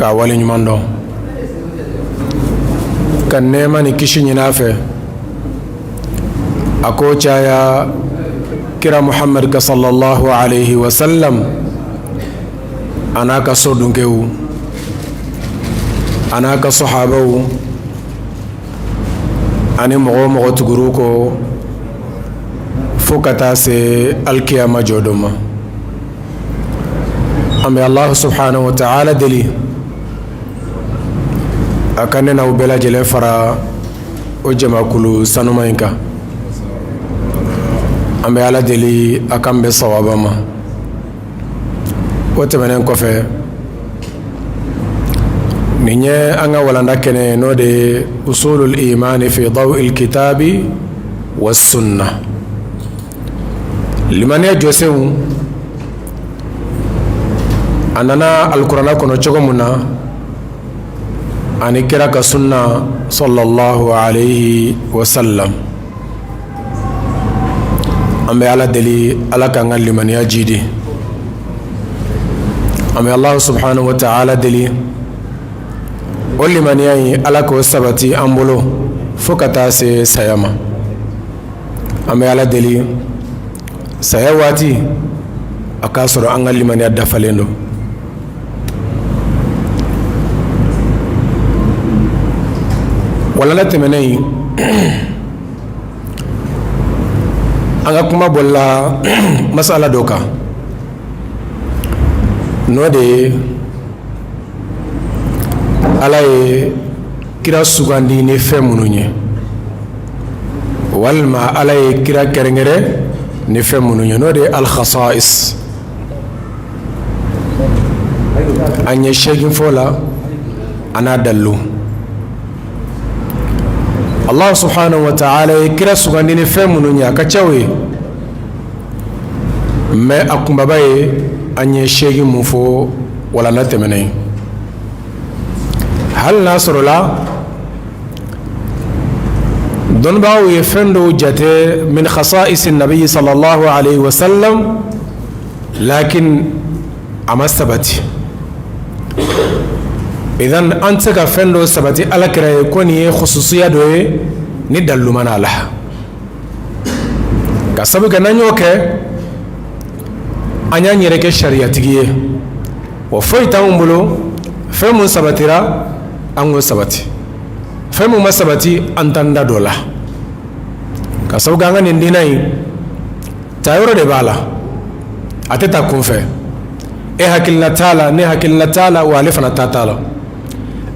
K'a waleɲuman dɔn, ka nɛɛma ni kisi ɲini a fɛ, a k'o caya kira Muhamadu kan sallallahu alayhi wa sallam, a n'a ka so dunkew, a n'a ka sahabaw, ani mɔgɔ o mɔgɔ tugur'u kɔ fo ka taa se alikiyama jɔ don ma. An bɛ Alahu subhanahu wa taala deli a ka ne n'aw bɛɛ lajɛlen fara o jamakulu sanuma in kan. An bɛ Ala deli a k'an bɛn sawaba ma. O tɛmɛnen kɔfɛ, nin ye an ka walanda kɛnɛ ye, n'o de ye usulul imani fi dawil kitabi wa sunna, limaniya jɔsenw a nana alikuranɛ kɔnɔ cogo min na ani kira ka sunna sallallahu alayhi wa sallam. An bɛ Ala deli, Ala k'an ka limaniya jidi. An bɛ Alahu subhanahu wa taala deli, o limaniya in, Ala k'o sabati an bolo fo ka taa se saya ma. An bɛ Ala deli, saya waati a k'a sɔrɔ an ka limaniya dafalen don. Walanda tɛmɛnen in, an ka kuma bolila masala dɔ kan, n'o de ye Ala ye kira sugandi ni fɛn minnu ye, walima Ala ye kira kɛrɛnkɛrɛn ni fɛn minnu ye, n'o de ye alkhasais. An ye 8 fɔ la, a n'a dalilu. Allah subhanahu wa ta'ala ye kira sugandi ni fɛn minnu ye, a ka ca o ye, mais a kunbaba ye an ye 8 mun fɔ walanda tɛmɛnen. Hali n'a sɔrɔla dɔnnibaaw ye fɛn dɔw jate min khasa'is nabi sallallahu alayhi wa sallam, lakin a ma sabati. Idan an tɛ se ka fɛn dɔ sabati Ala kira ye ko nin ye khususiya dɔ ye ni dalilu ma na a la, ka sabu kɛ n'an y'o kɛ, an y'an yɛrɛ kɛ sariyatigi ye. O foyi t'anw bolo. Fɛn mun sabatira, an k'o sabati. Fɛn mun ma sabati, an t'an da don o la, ka sabu kɛ an ka nin diinɛ in ta yɔrɔ de b'a la, a tɛ ta kunfɛ. E hakilina t'a la, ne hakilina t'a la, wa ale fana ta t'a la.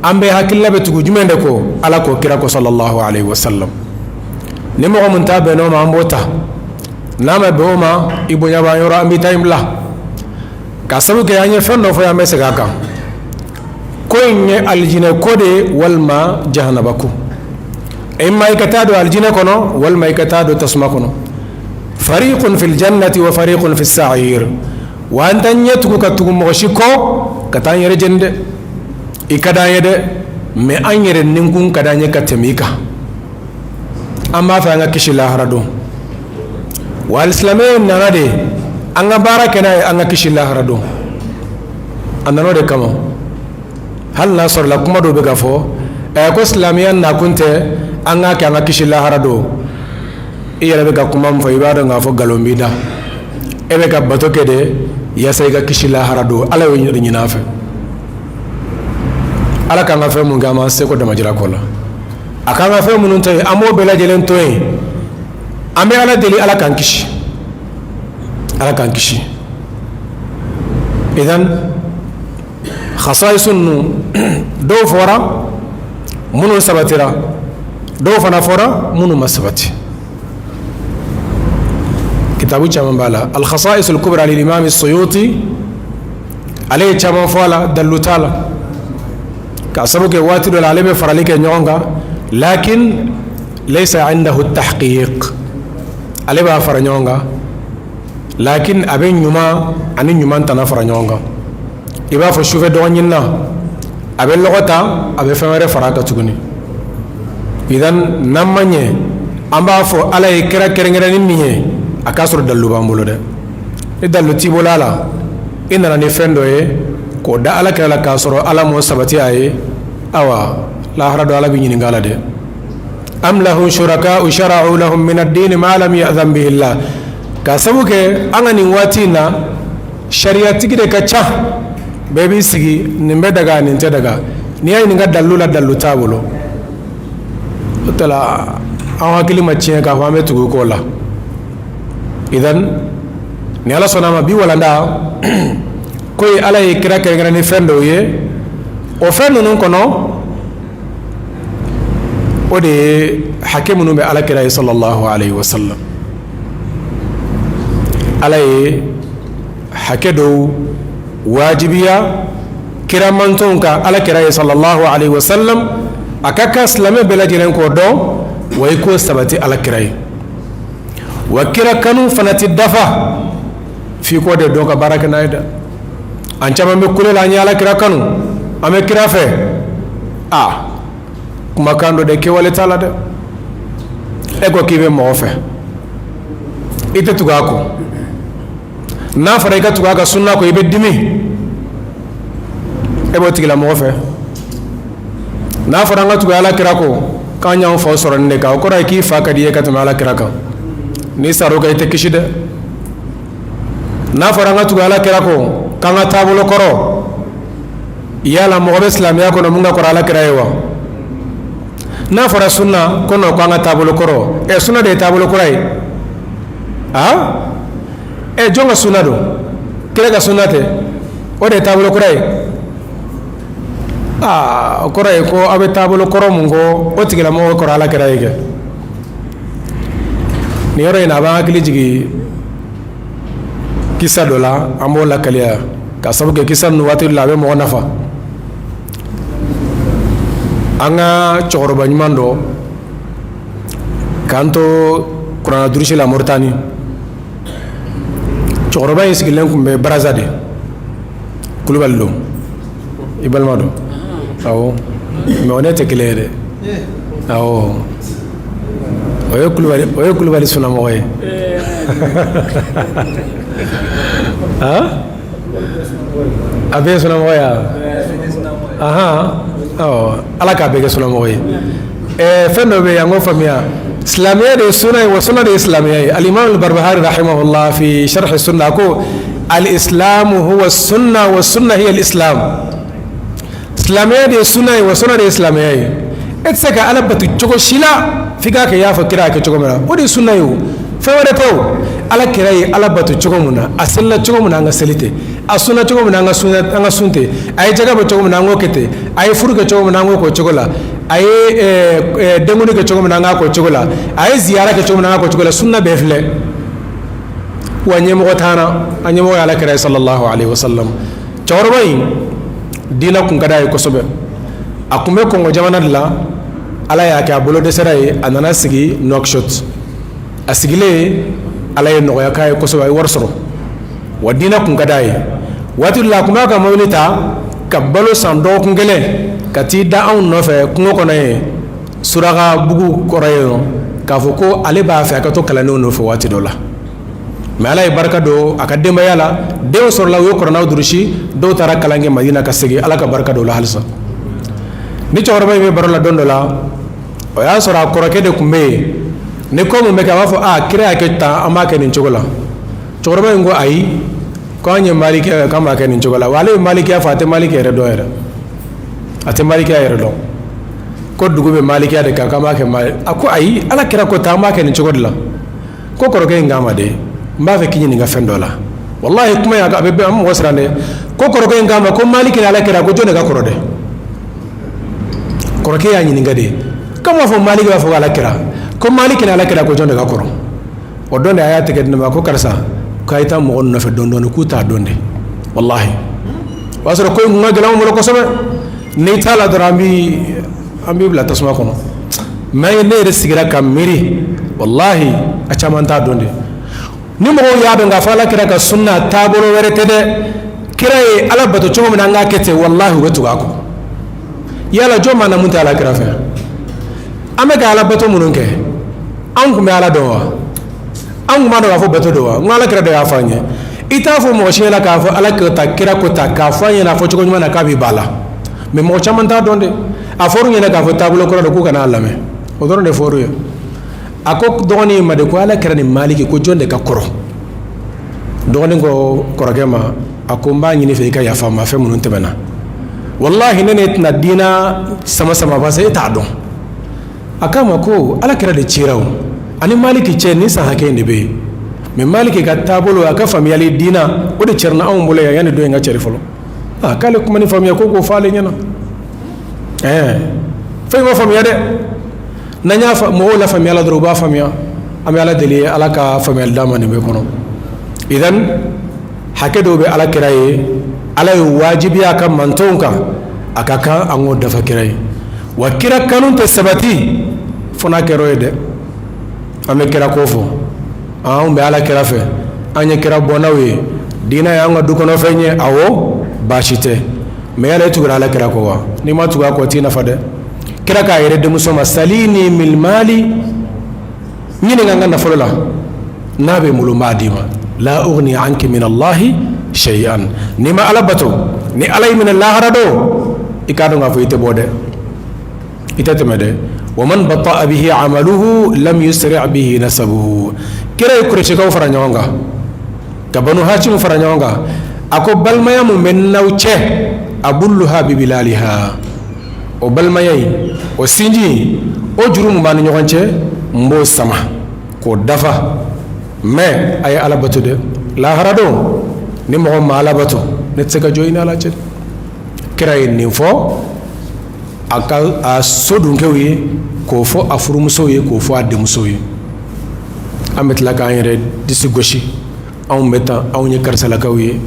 An bɛɛ hakilina bɛ tugu jumɛn de kɔ? Ala ko, kira ko sallallahu alaihi wasallam. Ni mɔgɔ mun ta bɛnn'o ma, an b'o ta. N'a ma bɛn o ma, i bonya b'an yɔrɔ, an b'i ta in bila, ka sabu kɛ an ye fɛn dɔ fɔ, an bɛ segin a kan. Ko in ye alijinɛ ko de ye walima jahanaba ko. Imma i ka taa don alijinɛ kɔnɔ, walima i ka taa don tasuma kɔnɔ. Fariqun fil jannati wa fariqun fis sa'ir. Wa an t'an ɲɛ tugu ka tugu mɔgɔ si kɔ ka taa an yɛrɛ jeni dɛ. I ka d'an ye dɛ, mais an yɛrɛ ninkun ka d'an ye ka tɛmɛ i kan. An b'a fɛ an ka kisi lahara don. Wa alisilamɛya nana de an ka baara kɛ n'a ye, an ka kisi lahara don. A nana o de kama. Hali n'a sɔrɔla kuma dɔw bɛ ka fɔ ko silamɛya nakun tɛ an k'a kɛ an ka kisi lahara don, i yɛrɛ bɛ ka kuma min fɔ, i b'a dɔn k'a fɔ nkalon b'i da. E bɛ ka bato kɛ de yaasa i ka kisi lahara don. Ala y'o de ɲini an fɛ. Ala k'an ka fɛn mun kɛ, an b'an seko damajira ko la. A k'an ka fɛn minnu to yen, an b'o bɛɛ lajɛlen to yen. An bɛ Ala deli, Ala k'an kisi, Ala k'an kisi. Idan khasaisu ninnu, dɔw fɔra minnu sabatira, dɔw fana fɔra minnu ma sabati. Kitabu caman b'a la. Al-khasaisul kubra lil imam Suyuti, ale ye caman fɔ a la, dalilu t'a la, k'a sababu kɛ waati dɔ la ale bɛ farali kɛ ɲɔgɔn kan, lakin laysa indahu tahqiq. Ale b'a fara ɲɔgɔn kan, lakin a bɛ ɲuman ani ɲuman tana fara ɲɔgɔn kan. I b'a fɔ sufɛ dɔgɔ ɲinina, a bɛ lɔgɔ ta, a bɛ fɛn wɛrɛ fara a kan tuguni. Idan n'an ma ɲɛ, an b'a fɔ Ala ye kira kɛrɛnkɛrɛn ni min ye, a k'a sɔrɔ dalilu b'an bolo dɛ. Ni dalilu t'i bolo a la, i nana ni fɛn dɔ ye k'o da ala kira la k'a sɔrɔ ala m'o sabati a ye, awa, lahara don ala b'i ɲininka a la dɛ. Am lahum shuraka'u shara'u lahum min ad-din ma lam ya'zan bihi Allah. Ka sabu kɛ an ka nin waati in na, sariyatigi de ka ca. Bɛɛ b'i sigi, nin bɛ daga, nin tɛ daga. N'i y'a ɲininka dalilu la, dalilu t'a bolo. O tala an hakili ma tiɲɛ k'a fɔ an bɛ tugu k'o la. Idan, ni ala sɔnna a ma, bi walanda ko ye ala ye kira kɛrɛnkɛrɛn ni fɛn dɔw ye. O fɛn ninnu kɔnɔ, o de ye hakɛ minnu bɛ ala kira ye sallallahu alaihi wasallam. Ala ye hakɛ dɔw wajibiya kira mantɔnw kan ala kira ye sallallahu alaihi wasallam. A ka kan silamɛ bɛɛ lajɛlen k'o dɔn, wa i k'o sabati ala kira ye. Wa kira kanu fana tɛ dafa f'i k'o de dɔn ka baara kɛ n'a ye dɛ. An caman bɛ kule la, an ye ala kira kanu, an bɛ kira fɛ. A kumakan dɔ dɛ, kɛwale t'a la dɛ. E ko k'i bɛ mɔgɔ fɛ, i tɛ tugu a kɔ. N'a fɔra i ka tugu a ka sunna kɔ, i bɛ dimi. E b'o tigilamɔgɔ fɛ? N'a fɔra an ka tugu ala kira kɔ, k'an y'an faw sɔrɔ nin de kan, o kɔrɔ ye k'i fa ka di i ye ka tɛmɛ ala kira kan. N'i sar'o kan, i tɛ kisi dɛ. N'a fɔra an ka tugu ala kira kɔ, k'an ka taabolo kɔrɔ, yala mɔgɔ bɛ silamɛya kɔnɔ mun ka kɔrɔ ala kira ye wa? N'a fɔra sunna ko non, ko an ka taabolo kɔrɔ, ɛ, sunna de ye taabolo kura ye. A ɛ, jɔn ka sunna don? Kira ka sunna tɛ, o de ye taabolo kura ye. Aa, o kɔrɔ ye ko aw bɛ taabolo kɔrɔ mun kɔ, o tigilamɔgɔ kɔrɔ ala kira ye kɛ. Nin yɔrɔ in na, a b'an hakili jigin kisa dɔ la, an b'o lakaliya ka sabu kɛ kisa ninnu waati la, a bɛ mɔgɔ nafa. An ka cɛkɔrɔba ɲuman dɔ k'an to kuranna durusi la Moritani. Cɛkɔrɔba in sigilen tun bɛ baraza de. Kulubali don, i balima don. Awɔ, mais o ne tɛ kelen ye dɛ. Awɔ, o ye kulubali, o ye kulubali sunamɔgɔ ye. A bɛɛ ye sunamɔgɔ ye. Ahan, ala k'a bɛɛ kɛ sunamɔgɔ ye. Fɛn dɔ bɛ yen, an k'o faamuya: silamɛya de ye sunna ye, wa sunna de ye silamɛya ye. Alimami al-Barbahari rahimahullah fi sharh sunna ko al-islamu huwa sunna wa sunna hiya al-islam. Silamɛya de ye sunna ye, wa sunna de ye silamɛya ye. E tɛ se ka ala bato cogo si la f'i k'a kɛ i y'a fɔ kira y'a kɛ cogo min na. O de ye sunna ye. O fɛn wɛrɛ tɛ. O ala kira ye ala bato cogo min na, a selila cogo min na, an ka seli ten. A sunna cogo min na, an ka sun, an ka sun ten. A ye jaga bɔ cogo min na, an k'o kɛ ten. A ye furu kɛ cogo min na, an k'o k'o cogo la. A ye denkundi kɛ cogo min na, an k'a k'o cogo la. A ye ziyara kɛ cogo min na, an k'a k'o cogo la. Sunna bɛɛ filɛ. Wa ɲɛmɔgɔ t'an na, an ɲɛmɔgɔ ye ala kira ye sallallahu alaihi wasallam. Cɛkɔrɔba in, diinɛ kun ka d'a ye kosɛbɛ. A kun bɛ Kɔngɔ jamana de la. Ala y'a kɛ a bolo dɛsɛra ye, a nana sigi Nouakchott. A sigilen, ala ye nɔgɔya k'a ye kosɛbɛ, a ye wari sɔrɔ. Wa diinɛ kun ka d'a ye. Waati dɔ la, a kun b'a ka mobili ta ka balo san dɔgɔkun kelen ka t'i da anw nɔfɛ kungo kɔnɔ yen, suraka bugu kɔrɔ yen nɔ, k'a fɔ ko ale b'a fɛ a ka to kalandenw nɔfɛ waati dɔ la. Mais ala ye barika don a ka denbaya la, denw sɔrɔla, u ye kuranɛw durusi, dɔw taara kalan kɛ Madina ka segin. Ala ka barika don o la halisa. Ni cɛkɔrɔba in bɛ baro la don dɔ la, o y'a sɔrɔ a kɔrɔkɛ de tun bɛ yen. Ni ko mun bɛ kɛ, a b'a fɔ: "Aa, kira y'a kɛ tan, an b'a kɛ nin cogo la." Cɛkɔrɔba in ko: "Ayi, ko an ye malikiya ye, k'an b'a kɛ nin cogo la." Wa ale ye malikiya fɔ, a tɛ malikiya yɛrɛ dɔn yɛrɛ, a tɛ malikiya yɛrɛ dɔn. Ko dugu bɛ malikiya de kan, k'an b'a kɛ mali. A ko: "Ayi, ala kira ko tan, an b'a kɛ nin cogo de la." Ko kɔrɔkɛ in k'a ma de: "N b'a fɛ k'i ɲininka fɛn dɔ la." Walahi, kuma in a bɛ an mɔgɔ siran dɛ. Ko kɔrɔkɛ in k'a ma ko maliki ni ala kira, ko jɔn de ka kɔrɔ dɛ? Kɔrɔkɛ y'a ɲininka de. K'an b'a fɔ maliki, b'a fɔ ko ala kira, ko maliki ni ala kira, ko jɔn de ka kɔrɔ? O don de a y'a tɛgɛ di ne ma ko: "Karisa, k'a ye taa mɔgɔ nɔfɛ dɔɔni dɔɔni, k'u t'a dɔn de." Walahi, o y'a sɔrɔ ko in kun ka gɛlɛn anw bolo kosɛbɛ. N'i t'a la dɔrɔn, an b'i bila tasuma kɔnɔ. Mais ne yɛrɛ sigira ka miiri, walahi, a caman t'a dɔn de. Ni mɔgɔw y'a dɔn k'a fɔ ala kira ka sunna taabolo wɛrɛ tɛ dɛ, kira ye ala bato cogo min na, an k'a kɛ ten, walahi, u bɛ tugu a kɔ. Yala jɔn b'an na mun tɛ ala kira fɛ? An bɛ ka ala bato minnu kɛ, an tun bɛ ala dɔn wa? An tun b'a dɔn k'a fɔ bato don wa? N ko ala kira de y'a fɔ an ye. I t'a fɔ mɔgɔ si ɲɛna k'a fɔ Ala ko tan, kira ko tan, k'a fɔ a ɲɛna a fɔ cogo ɲuman na k'a b'i ba la. Mais mɔgɔ caman t'a dɔn dɛ. A fɔr'u ɲɛna k'a fɔ taabolo kɔrɔ don, k'u kana a lamɛn, o dɔrɔn de fɔr'u ye. A ko dɔgɔnin ma de ko Ala kira ni Maliki, ko jɔn de ka kɔrɔ? Dɔgɔnin ko kɔrɔkɛ ma, a ko n b'a ɲini fɛ i ka yafa n ma fɛn minnu tɛmɛna. Walahi, ne ne tɛna diina sama sama parce que e t'a dɔn. A k'a ma ko Ala kira de cira, o ani Maliki cɛ ni san hakɛ in de bɛ yen. Mais Maliki ka taabolo, a ka faamuyali diina, o de cɛrina anw bolo yan yanni don in ka cɛri fɔlɔ. A k'ale kuma ni faamuya ko k'o fɔ ale ɲɛna. Ɛɛ, fɛn ma faamuya dɛ. N'an y'a mɔgɔw la faamuya la dɔrɔn, u b'a faamuya. An bɛ Ala deli, Ala ka faamuyali d'an ma nin bɛɛ kɔnɔ. Idan, hakɛ dɔw bɛ Ala kira ye, Ala ye wajibiya a ka mantɔnw kan, a ka kan an k'o dafa kira ye. Wa kira kanu tɛ sabati fo n'a kɛra o ye dɛ. An bɛ kira ko fɔ, anw bɛ Ala kira fɛ, an ye kira bɔnnaw ye, diinɛ y'an ka du kɔnɔfɛn ye. Awɔ, baasi tɛ. Mais yala e tugura Ala kira kɔ wa? N'i ma tugu a kɔ, t'i nafa dɛ. Kira k'a yɛrɛ denmuso ma: salini min mali, ɲininka n ka nafolo la, n'a bɛ n bolo n b'a d'i ma. La ughni anki min Allahi shay'an. N'i ma Ala bato, ni Ala y'i minɛ lahara don, i k'a dɔn k'a fɔ i tɛ bɔ dɛ, i tɛ tɛmɛ dɛ. Wa man batta'a bihi amaluhu lam yusri' bihi nasabuhu. Kira ye Kurɛsikaw fara ɲɔgɔn kan, ka Banu Hashim fara ɲɔgɔn kan. A ko balimaya mun bɛ n'aw cɛ, abulluha bibilaliha, o balimaya in, o sinji in, o juru mun b'an ni ɲɔgɔn cɛ, n b'o sama k'o dafa. Mais a ye Ala bato dɛ. Lahara don, ni mɔgɔ ma Ala bato, ne tɛ se ka jɔ i ni Ala cɛ. Kira ye nin fɔ a ka a sodunkɛw ye, k'o fɔ a furumusow ye, k'o fɔ a denmusow ye. An bɛ tila k'an yɛrɛ disi gosi, anw bɛ tan, anw ye karisalakaw ye.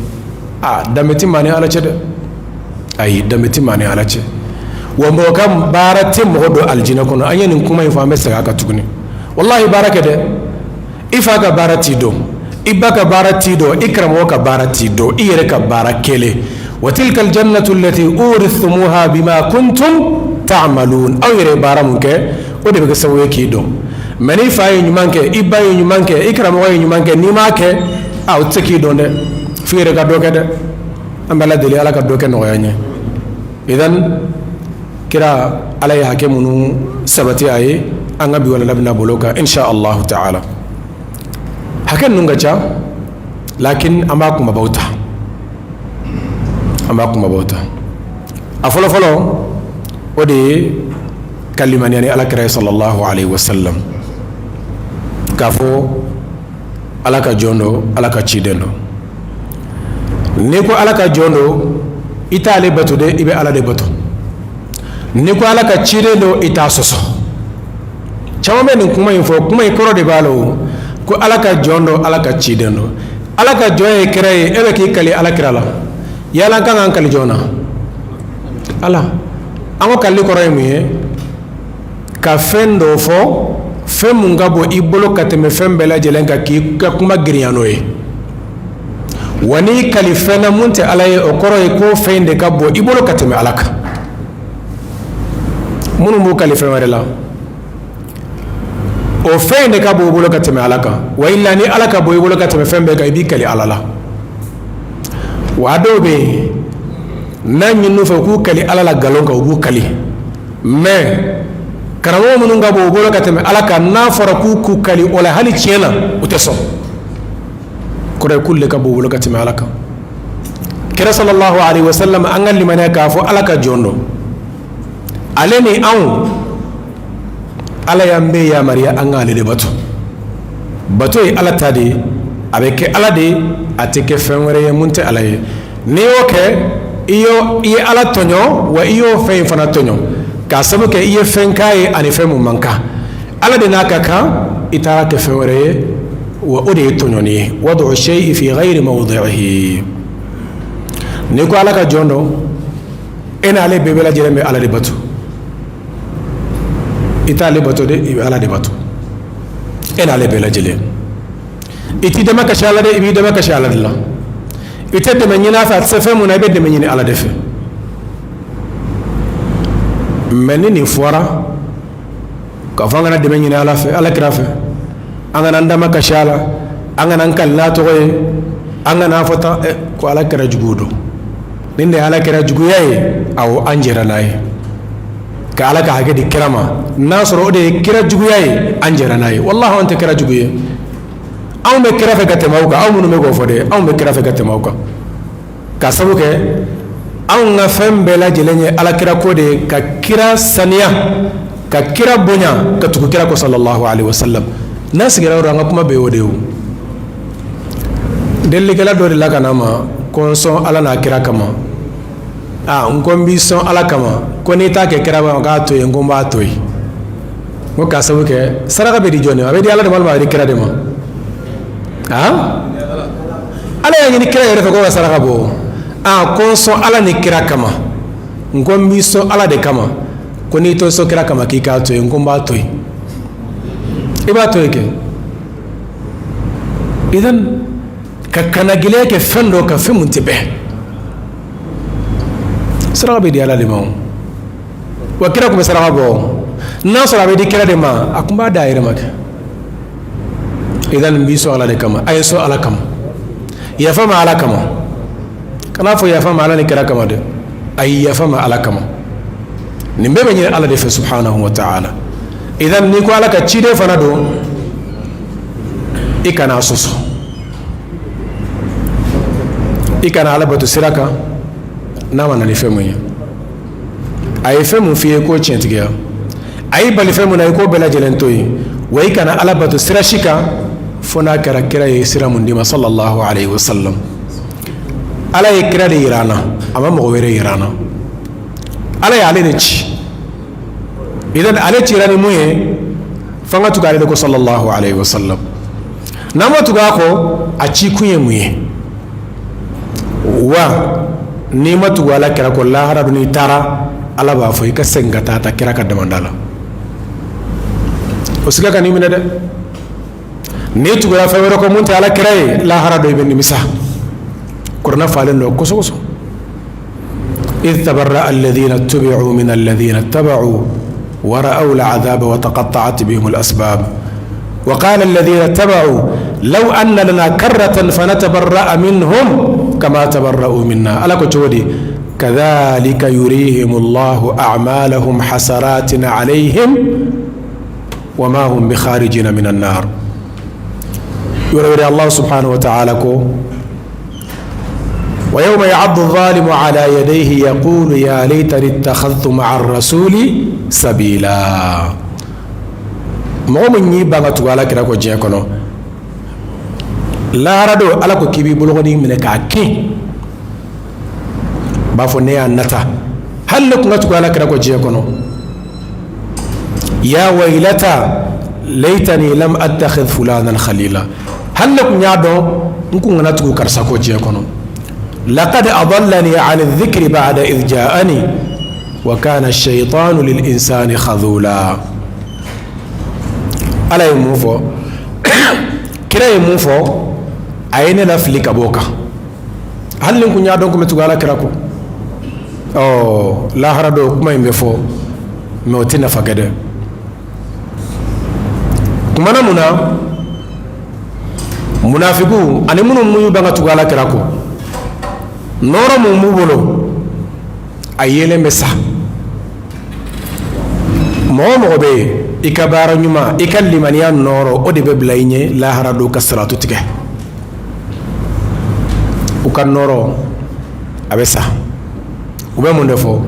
A danbe tɛ maa ni Ala cɛ dɛ. Ayi, danbe tɛ maa ni Ala cɛ. Wa mɔgɔ ka baara tɛ mɔgɔ don alijinɛ kɔnɔ. An ye nin kuma in fɔ, an bɛ segin a kan tuguni. Walahi, baara kɛ dɛ. I fa ka baara t'i dɔn, i ba ka baara t'i dɔn, i karamɔgɔ ka baara t'i dɔn, i yɛrɛ ka baara kelen. Wa tilka aljannatu allati urithumuha bima kuntum ta'malun. Aw yɛrɛ ye baara mun kɛ, o de bɛ kɛ sababu ye k'i dɔn. Mais n'i fa ye ɲuman kɛ, i ba ye ɲuman kɛ, i karamɔgɔ ye ɲuman kɛ, n'i m'a kɛ, a o tɛ se k'i dɔn dɛ. F'i yɛrɛ ka dɔ kɛ dɛ. An bɛ Ala deli, Ala ka dɔ kɛ nɔgɔya ɲɛ. Idan, kira, Ala ye hakɛ minnu sabati a ye, an ka bi walanda bɛna bolo kan insha Allahu ta'ala. Hakɛ ninnu ka ca, lakin an b'a kunbabaw ta, an b'a kunbabaw ta. A fɔlɔ fɔlɔ, o de ye ka limaniya ni Ala kira ye sallallahu alaihi wasallam, k'a fɔ Ala ka jɔn don, Ala ka ciden don. N'i ko Ala ka jɔn don, i t'ale bato dɛ, i bɛ Ala de bato. N'i ko Ala ka ciden don, i t'a sɔsɔ. Caman bɛ nin kuma in fɔ, kuma in kɔrɔ de b'a la o. Ko Ala ka jɔn don, Ala ka ciden don. Ala ka jɔn ye kira ye, e bɛ k'i kali Ala kira la. Yala an kan k'an kali jɔn na? Ala. An ko kalili kɔrɔ ye mun ye? Ka fɛn dɔ fɔ, fɛn mun ka bon i bolo ka tɛmɛ fɛn bɛɛ lajɛlen kan, k'i ka kuma girinya n'o ye. Wa n'i kali fɛn na mun tɛ Ala ye, o kɔrɔ ye ko fɛn de ka bon i bolo ka tɛmɛ Ala kan. Minnu b'u kali fɛn wɛrɛ la, o fɛn de ka bon u bolo ka tɛmɛ Ala kan. Wa illa, ni Ala ka bon i bolo ka tɛmɛ fɛn bɛɛ kan, i b'i kali Ala la. Wa dɔw bɛ yen, n'a ɲin'u fɛ k'u kali Ala la nkalon kan, u b'u kali. Mais karamɔgɔ minnu ka bon u bolo ka tɛmɛ Ala kan, n'a fɔra k'u k'u kali o la, hali tiɲɛ na, u tɛ sɔn. Kɔrɔ ye k'olu de ka bon u bolo ka tɛmɛ Ala kan. Kira sallallahu alaihi wasallam, an ka limaniya k'a fɔ Ala ka jɔn don. Ale ni anw, Ala y'an bɛɛ yamaruya an k'ale de bato. Bato ye Ala ta de ye, a bɛ kɛ Ala de ye, a tɛ kɛ fɛn wɛrɛ ye mun tɛ Ala ye. N'i y'o kɛ, i ye Ala tɔɲɔ, wa i y'o fɛn in fana tɔɲɔ, k'a sababu kɛ i ye fɛn k'a ye ani fɛn mun man kan. Ala de n'a ka kan, i taara kɛ fɛn wɛrɛ ye, wa o de ye tɔɲɔni ye. Wadu shay'i fi ghayri mawdi'ihi. N'i ko Ala ka jɔn don, e n'ale bɛɛ lajɛlen bɛ Ala de bato. I t'ale bato dɛ, i bɛ Ala de bato, e n'ale bɛɛ lajɛlen. I t'i dama kasi Ala dɛ, i b'i dama kasi Ala de la. I tɛ dɛmɛ ɲini a fɛ, a tɛ se fɛn mun na, i bɛ dɛmɛ ɲini Ala de fɛ. Mais ni nin fɔra k'a fɔ an kana dɛmɛ ɲini Ala fɛ, Ala kira fɛ, an kana an dama kasi a la, an kana an kali n'a tɔgɔ ye. An kana fɔ tan ko ala kira jugu don. Nin de ye ala kira juguya ye. Awɔ, an jɛra n'a ye ka ala ka hakɛ di kira ma. N'a sɔrɔ o de ye kira juguya ye, an jɛra n'a ye. Walahi, an tɛ kira jugu ye. Anw bɛ kira fɛ ka tɛmɛ aw kan. Aw minnu bɛ k'o fɔ dɛ, anw bɛ kira fɛ ka tɛmɛ aw kan, ka sabu kɛ anw ka fɛn bɛɛ lajɛlen ye ala kira ko de ye, ka kira saniya, ka kira bonya, ka tugu kira kɔ sallallahu alaihi wasallam. N'an sigira yɔrɔ, an ka kuma bɛɛ y'o de ye. O delilikɛla dɔ de la ka na ma ko n sɔn ala n'a kira kama. Aa, n ko n b'i sɔn ala kama. Ko n'i t'a kɛ kira ma, k'a to yen. N ko n b'a to yen. N ko k'a sabu kɛ saraka bɛ di jɔn de ma? A bɛ di ala de ma walima a bɛ di kira de ma? Aa, ala y'a ɲini kira yɛrɛ fɛ ko ka saraka bɔ. Aa, ko n sɔn ala ni kira kama. N ko n b'i sɔn ala de kama. Ko n'i t'o sɔn kira kama, k'i k'a to yen. N ko n b'a to yen. I b'a to yen kɛ. Idan ka kanagɛlɛya kɛ fɛn dɔ ka fɛn mun tɛ bɛn. Saraka bɛ di ala de ma. Wa kira tun bɛ saraka bɔ. N'a sɔrɔ a bɛ di kira de ma, a tun b'a da a yɛrɛ ma kɛ. Idan n b'i sɔn ala de kama. A ye sɔn ala kama, yafa ma ala kama. Kana fɔ yafa ma ala ni kira kama dɛ. A ye yafa ma ala kama. Nin bɛɛ bɛ ɲini ala de fɛ subhanahu wa ta'ala. Idan n'i ko ala ka ciden fana don, i kana a sɔsɔ, i kana ala bato sira kan n'a ma na ni fɛn mun ye. A ye fɛn mun f'i ye k'o tiɲɛtigiya, a y'i bali fɛn mun na, i k'o bɛɛ lajɛlen to yen. Wa i kana ala bato sira si kan fo n'a kɛra kira ye sira mun d'i ma sallallahu alaihi wasallam. Ala ye kira de yira an na, a ma mɔgɔ wɛrɛ yira an na. Ala ye ale de ci. Idan ale cira ni mun ye, f'an ka tugu ale de kɔ sallallahu alaihi wasallam. N'an ma tugu a kɔ, a ci kun ye mun ye? Wa n'i ma tugu ala kira kɔ, lahara don n'i taara, ala b'a fɔ i ka segin ka taa ta kira ka damanda la. O siga kan'i minɛ dɛ. N'i tugura fɛn wɛrɛ kɔ mun tɛ ala kira ye, lahara don i bɛ nimisa. Kuranɛ falen don kosɛbɛ kosɛbɛ. إذ تبرأ الذين اتبعوا من الذين اتبعوا ورأوا العذاب وتقطعت بهم الأسباب وقال الذين اتبعوا لو أن لنا كرة فنتبرأ منهم كما تبرؤوا منا. على كتودي كذلك يريهم الله أعمالهم حسرات عليهم وما هم بخارجين من النار. يرى الله سبحانه وتعالى كو ويوم يعض الظالم على يديه يقول يا ليتني اتخذت مع الرسول سبيلا. Mɔgɔ min y'i ban ka tugu ala kira kɔ diɲɛ kɔnɔ, lahara don ala ko k'i b'i bolokɔni minɛ k'a kin, b'a fɔ ne y'a nata, hali ne tun ka tugu ala kira kɔ diɲɛ kɔnɔ. Ya waylata laytani lam attakhidh fulanan khalila. Hali ne tun y'a dɔn, n kun kana tugu karisa kɔ diɲɛ kɔnɔ. Laqad adallani an dhikri ba'da idh ja'ani wa kana ash-shaytanu lil insani khadhula. Ala ye mun fɔ? Kira ye mun fɔ? A ye ne lafili ka bɔ o kan. Hali ni kun y'a dɔn kun bɛ tugu ala kira kɔ. Ɔ, lahara don kuma in bɛ fɔ, mɛ o tɛ nafa kɛ dɛ. Kumana mun na? Munafigiw ani minnu mun y'u ban ka tugu ala kira kɔ, nɔɔrɔ mun b'u bolo, a yelen bɛ sa. Mɔgɔ mɔgɔ bɛ yen, i ka baara ɲuman, i ka limaniya nɔɔrɔ, o de bɛ bila i ɲɛ lahara don ka siratu tigɛ. U ka nɔɔrɔ a bɛ sa. U bɛ mun de fɔ?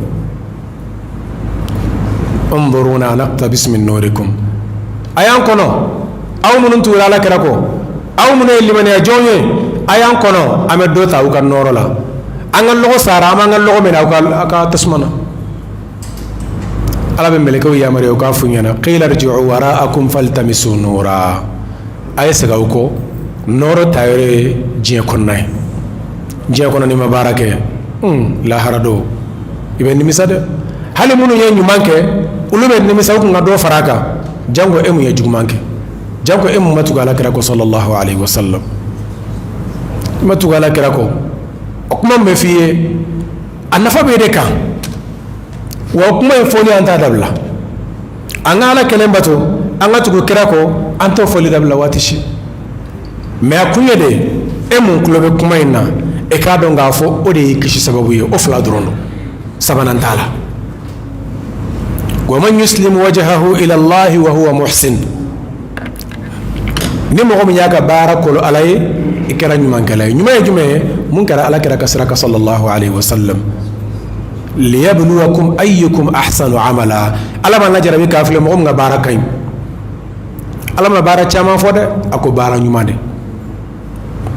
Unzuruna naqtabis min nurikum. A y'an kɔnɔ, aw minnu tugura ala kira kɔ, aw minnu ye limaniya jɔn ye, a y'an kɔnɔ, an bɛ dɔ ta aw ka nɔɔrɔ la. An ka lɔgɔ sara, an b'an ka lɔgɔ minɛ aw ka tasuma na. Ala bɛ mɛlɛkɛw yamaruya u k'a f'u ɲɛna: qila irji'u wara'akum faltamisu nura. A ye segin aw kɔ, nɔɔrɔ ta yɔrɔ ye diɲɛ kɔnɔna ye. Diɲɛ kɔnɔ n'i ma baara kɛ, lahara don i bɛ nimisa dɛ. Hali minnu ye ɲuman kɛ, olu bɛ nimisa u kun ka dɔ fara a kan. Janko e mun ye juguman kɛ, janko e mun ma tugu ala kira kɔ sallallahu alaihi wasallam. I ma tugu ala kira kɔ, o kuma min bɛ f'i ye, a nafa bɛ e de kan. Wa o kuma in fɔli, an t'a dabila. An ka ala kelen bato, an ka tugu kira kɔ, an t'o fɔli dabila waati si. Mɛ a kun ye de E mun tulo bɛ kuma in na, e k'a dɔn k'a fɔ o de ye kisi sababu ye. O fila dɔrɔn don, sabanan t'a la. Wa man yuslim wajhahu ila Allahi wa huwa muhsin, ni mɔgɔ min y'a ka baara kolo Ala ye, i kɛra ɲumankɛla ye. Ɲuman ye jumɛn ye? Mun kɛra Ala kira ka sira kan sallallahu alaihi wasallam. Liyabluwakum ayyukum ahsanu amala. Ala b'an lajarabi k'a filɛ mɔgɔ min ka baara ka ɲi. Ala ma baara caman fɔ dɛ, a ko baara ɲuman de,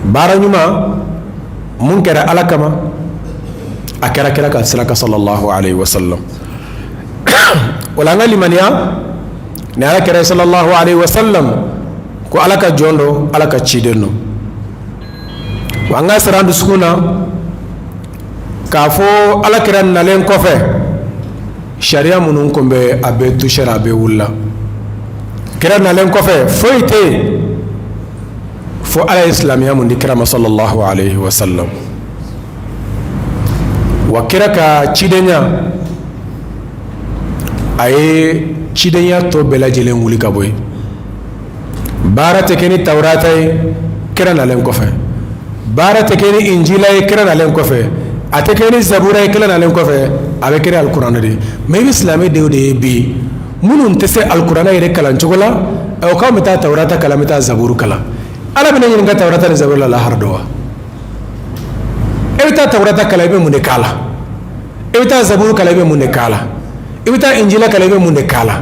baara ɲuman mun kɛra Ala kama, a kɛra kira ka sira kan sallallahu alaihi wasallam. Wala an ka limaniya ni Ala kira sallallahu alaihi wasallam, ko Ala ka jɔn don, Ala ka ciden don. Wa an ka sira an dusukun na k'a fɔ Ala kira nalen kɔfɛ, sariya minnu kun bɛ, a bɛɛ tusera, a bɛɛ wulila. Kira nalen kɔfɛ, foyi tɛ yen fo Ala ye silamɛya mun di kira ma sallallahu alaihi wasallam. Wa kira ka cidenya, a ye cidenya tɔ bɛɛ lajɛlen wuli ka bɔ yen. Baara tɛ kɛ ni Tawurata ye kira nalen kɔfɛ, baara tɛ kɛ ni Injila ye kira nalen kɔfɛ, a tɛ kɛ ni Zabura ye kira nalen kɔfɛ, a bɛ kɛ ni Alikuranɛ de ye. Mais i bɛ silamɛ denw de ye bi minnu tɛ se Alikuranɛ yɛrɛ kalan cogo la, o k'anw bɛ taa Tawurata kalan, an bɛ taa Zaburu kalan. Ala bɛna ɲininka Tawurata ni Zaburu la lahara don wa? E bɛ taa Tawurata kalan, i bɛ mun de k'a la? E bɛ taa Zaburu kalan, i bɛ mun de k'a la? I bɛ taa Injila kalan, i bɛ mun de k'a la?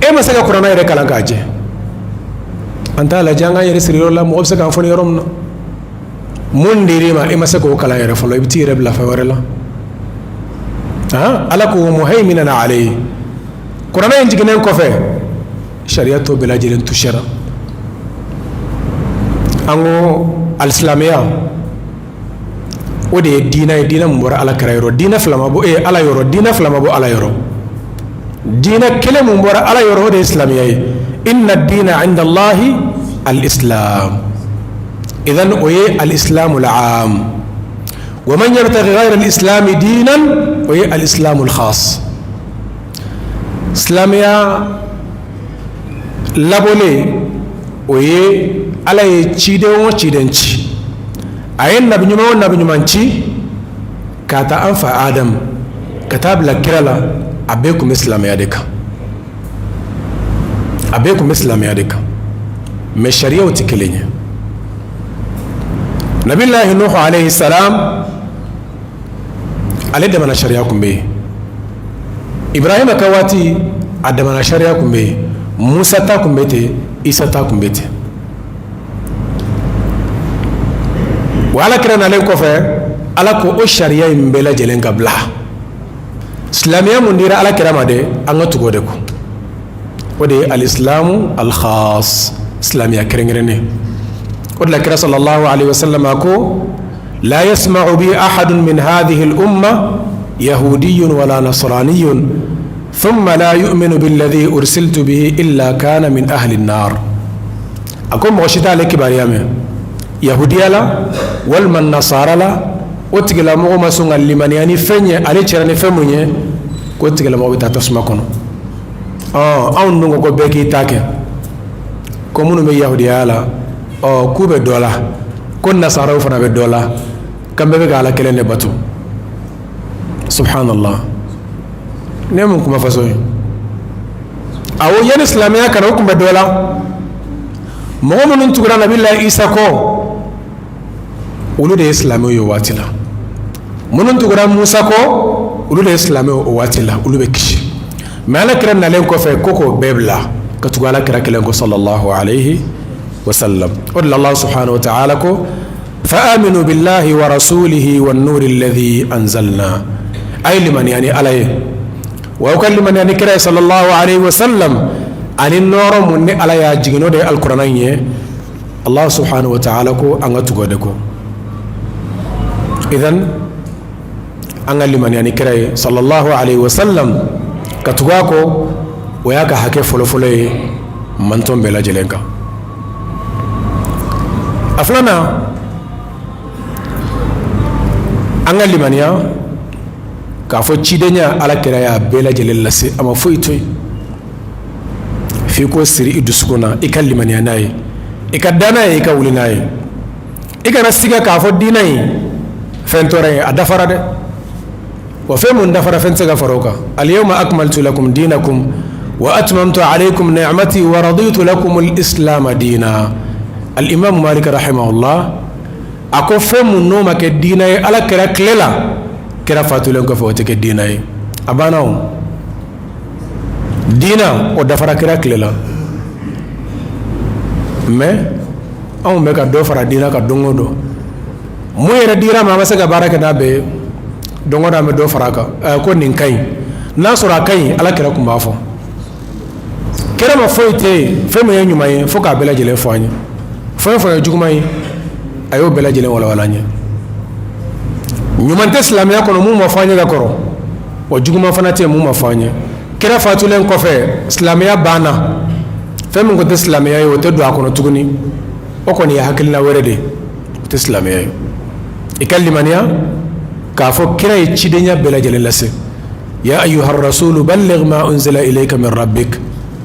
E ma se ka kuranɛ yɛrɛ kalan k'a jɛ. An t'a lajɛ an k'an yɛrɛ siri yɔrɔ la, mɔgɔ bɛ se k'an fɔ ni yɔrɔ min na. Mun dir'i ma, e ma se k'o kalan yɛrɛ fɔlɔ, i bɛ t'i yɛrɛ bila fɛn wɛrɛ la. Ala ko muhaiminan alayhi. Kuranɛ in jiginnen kɔfɛ, sariya tɔ bɛɛ lajɛlen tusera. An ko alisilamɛya, o de ye diinɛ ye, diinɛ mun bɔra Ala kira yɔrɔ. Diinɛ fila ma bɔ Ala yɔrɔ, diinɛ fila ma bɔ Ala yɔrɔ. Diinɛ kelen mun bɔra Ala yɔrɔ, o de ye silamɛya ye. Inna diina inda Allahi al-islam. Idan o ye al-islamu al-aam. Wa man yabtaghi ghayra al-islami diinan, o ye al-islamu al-khas. Silamɛya labɔlen, o ye Ala ye ciden o ciden ci, a ye nabi ɲuman o nabi ɲuman ci, k'a ta an fa Adamu ka taa bila kira la, a bɛɛ tun bɛ silamɛya de kan, a bɛɛ tun bɛ silamɛya de kan. Mais sariyaw tɛ kelen ye. Nabilahi Nuhu alayhi salam, ale damana sariya tun bɛ yen. Ibrahima ka waati, a damana sariya tun bɛ yen. Musa ta tun bɛ ten, Isa ta tun bɛ ten. Wa Ala kira nalen kɔfɛ, Ala ko o sariya in bɛɛ lajɛlen ka bila. Silamɛya mun dira Ala kira ma dɛ, an ka tugu o de kɔ. O de ye alisilamu alkhas, silamɛya kɛrɛnkɛrɛnnen. O de la kira sallallahu alaihi wasallam a ko la yasma'u bi ahadun min hadhihi al-umma yahudiyyun wala nasraniyyun thumma la yu'minu billadhi ursiltu bihi illa kana min ahli an-nar. A ko mɔgɔ si t'ale kibaruya mɛn yahudiya la walima nasara la, o tigilamɔgɔ ma sɔn ka limaniya ni fɛn ye, ale cira ni fɛn mun ye, k'o tigilamɔgɔ bɛ taa tasuma kɔnɔ. Anw dun ko ko bɛɛ k'i ta kɛ, ko minnu bɛ yahudiya la, ɔ k'u bɛ dɔ la, ko nasaraw fana bɛ dɔ la, k'an bɛɛ bɛ ka Ala kelen de bato. Subhanallah, ne mun kuma faso ye? Awɔ, yanni silamɛya ka na, o tun bɛ dɔ la. Mɔgɔ minnu tugura Nabila Isa kɔ, olu de ye silamɛw ye o waati la. Minnu tugura Musa kɔ, olu de ye silamɛw o waati la, olu bɛ kisi. Mais Ala kira nalen kɔfɛ, ko k'o bɛɛ bila ka tugu Ala kira kelen kɔ sallallahu alayhi wa sallam. O de la Allah subhanahu wa ta'ala ko fa aminu billahi wa rasulihi wan nuri alladhi anzalna. A ye limaniya ni Ala ye, wa aw ka limaniya ni kira ye sallallahu alayhi wa sallam, ani nɔɔrɔ mun ni Ala y'a jigin, n'o de ye alikuranɛ in ye. Allah subhanahu wa ta'ala ko an ka tugu o de kɔ. Idan an ka limaniya ni kira ye sallallahu alayhi wa sallam, ka tugu a kɔ, o y'a ka hakɛ fɔlɔfɔlɔ ye mantɔn bɛɛ lajɛlen kan. A filanan, an ka limaniya k'a fɔ cidenya, Ala kira y'a bɛɛ lajɛlen lase, a ma foyi to yen. F'i k'o siri i dusukun na, i ka limaniya n'a ye, i ka da n'a ye, i ka wuli n'a ye. I kana siga k'a fɔ diinɛ in fɛn tɔɔrɔ ye, a dafara dɛ. Wa fɛn mun dafara, fɛn tɛ se ka fara o kan. Alyawma akmaltu lakum dinakum wa atmamtu alaykum ni'mati wa raditu lakum al-islam dina. Al-imam Malik rahimahullah a ko fɛn mun n'o ma kɛ diinɛ ye Ala kira tile la, kira fatulen kɔfɛ o tɛ kɛ diinɛ ye. A banna. O diinɛ o dafara kira tile la, mais anw bɛ ka dɔ fara diinɛ kan don o don. Mun yɛrɛ dira ma, an ma se ka baara kɛ n'a bɛɛ ye. Don o don an bɛ dɔ fara a kan ko nin ka ɲi. N'a sɔrɔ a ka ɲi, Ala kira tun b'a fɔ. Kira ma foyi tɛ yen fɛn min ye ɲuman ye fo k'a bɛɛ lajɛlen fɔ an ye. Fɛn o fɛn ye juguman ye, a y'o bɛɛ lajɛlen walawala an ye. Ɲuman tɛ silamɛya kɔnɔ mun ma fɔ an ye ka kɔrɔ, wa juguman fana tɛ yen mun ma fɔ an ye. Kira fatulen kɔfɛ, silamɛya banna. Fɛn min tun tɛ silamɛya ye, o tɛ don a kɔnɔ tuguni. O kɔni ye hakilina wɛrɛ de ye, o tɛ silamɛya ye. I ka limaniya k'a fɔ kira ye cidenya bɛɛ lajɛlen lase. Ya ayyuha rasulu balligh ma unzila ilayka min rabbik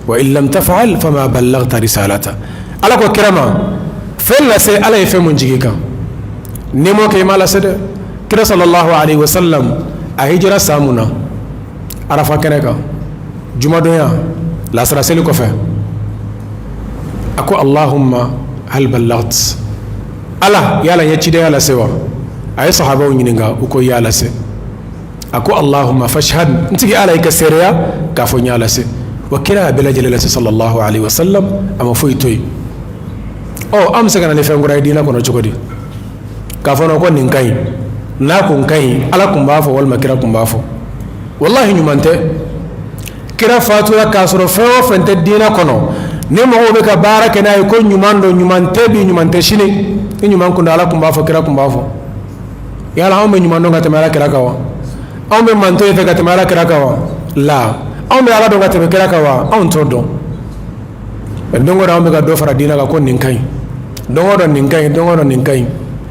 wa in lam taf'al fama ballaghta risalata. Ala ko kira ma, fɛn lase, Ala ye fɛn mun jigin kan. N'i m'o kɛ, i m'a lase dɛ. Kira sallallahu alaihi wasallam a hijira san mun na, Arafa kɛnɛ kan, jumadonya lasara seli kɔfɛ, a ko: Allahumma hal ballagt? Ala, yala n ye cidenya lase wa? A ye sahabaw ɲininka, u ko i y'a lase. A ko: Allahumma fashhad, n tigi Ala, i ka seereya k'a fɔ n y'a lase. Wa kira y'a bɛɛ lajɛlen lase sallallahu alaihi wasallam, a ma foyi to yen. Ɔ, an bɛ se ka na ni fɛn kura ye diinɛ kɔnɔ cogo di, k'a fɔ ko nin ka ɲi? N'a kun ka ɲi, Ala kun b'a fɔ walima kira kun b'a fɔ. Wallahi, ɲuman tɛ. Kira fatura k'a sɔrɔ fɛn o fɛn tɛ diinɛ kɔnɔ ni mɔgɔw bɛ ka baara kɛ n'a ye ko ɲuman don, ɲuman tɛ bi, ɲuman tɛ sini. Ni ɲuman kun don, Ala kun b'a fɔ, kira kun b'a fɔ. Yala anw bɛ ɲuman dɔn ka tɛmɛ Ala kira kan wa? Anw bɛ manto fɛ ka tɛmɛ Ala kira kan wa? La, anw bɛ Ala dɔn ka tɛmɛ kira kan wa? Anw t'o dɔn. Don o don anw bɛ ka dɔ fara diinɛ kan ko nin ka ɲi, don o don nin ka ɲi, don o don nin ka ɲi.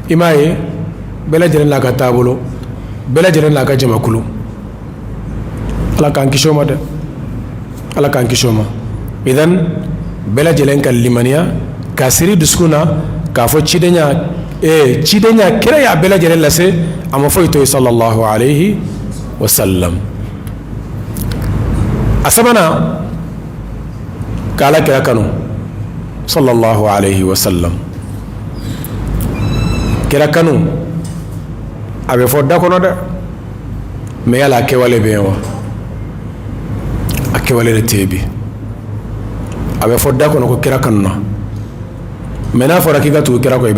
I m'a ye, bɛɛ lajɛlen n'a ka taabolo, bɛɛ lajɛlen n'a ka jamakulu. Ala k'an kisi o ma dɛ, Ala k'an kisi o ma. Idan bɛɛ lajɛlen ka limaniya k'a siri dusukun na k'a fɔ cidenya kira y'a bɛɛ lajɛlen lase, a ma foyi to yen sallallahu alayhi wa sallam. A sabanan, k'Ala kira kanu sallallahu alayhi wa sallam. Kira kanu, a bɛ fɔ da kɔnɔ dɛ, mais yala a kɛwale bɛ yen wa? A kɛwale de tɛ yen bi. A bɛ fɔ da kɔnɔ ko kira kanu na, mais n'a fɔra k'i ka tugu kira kɔ,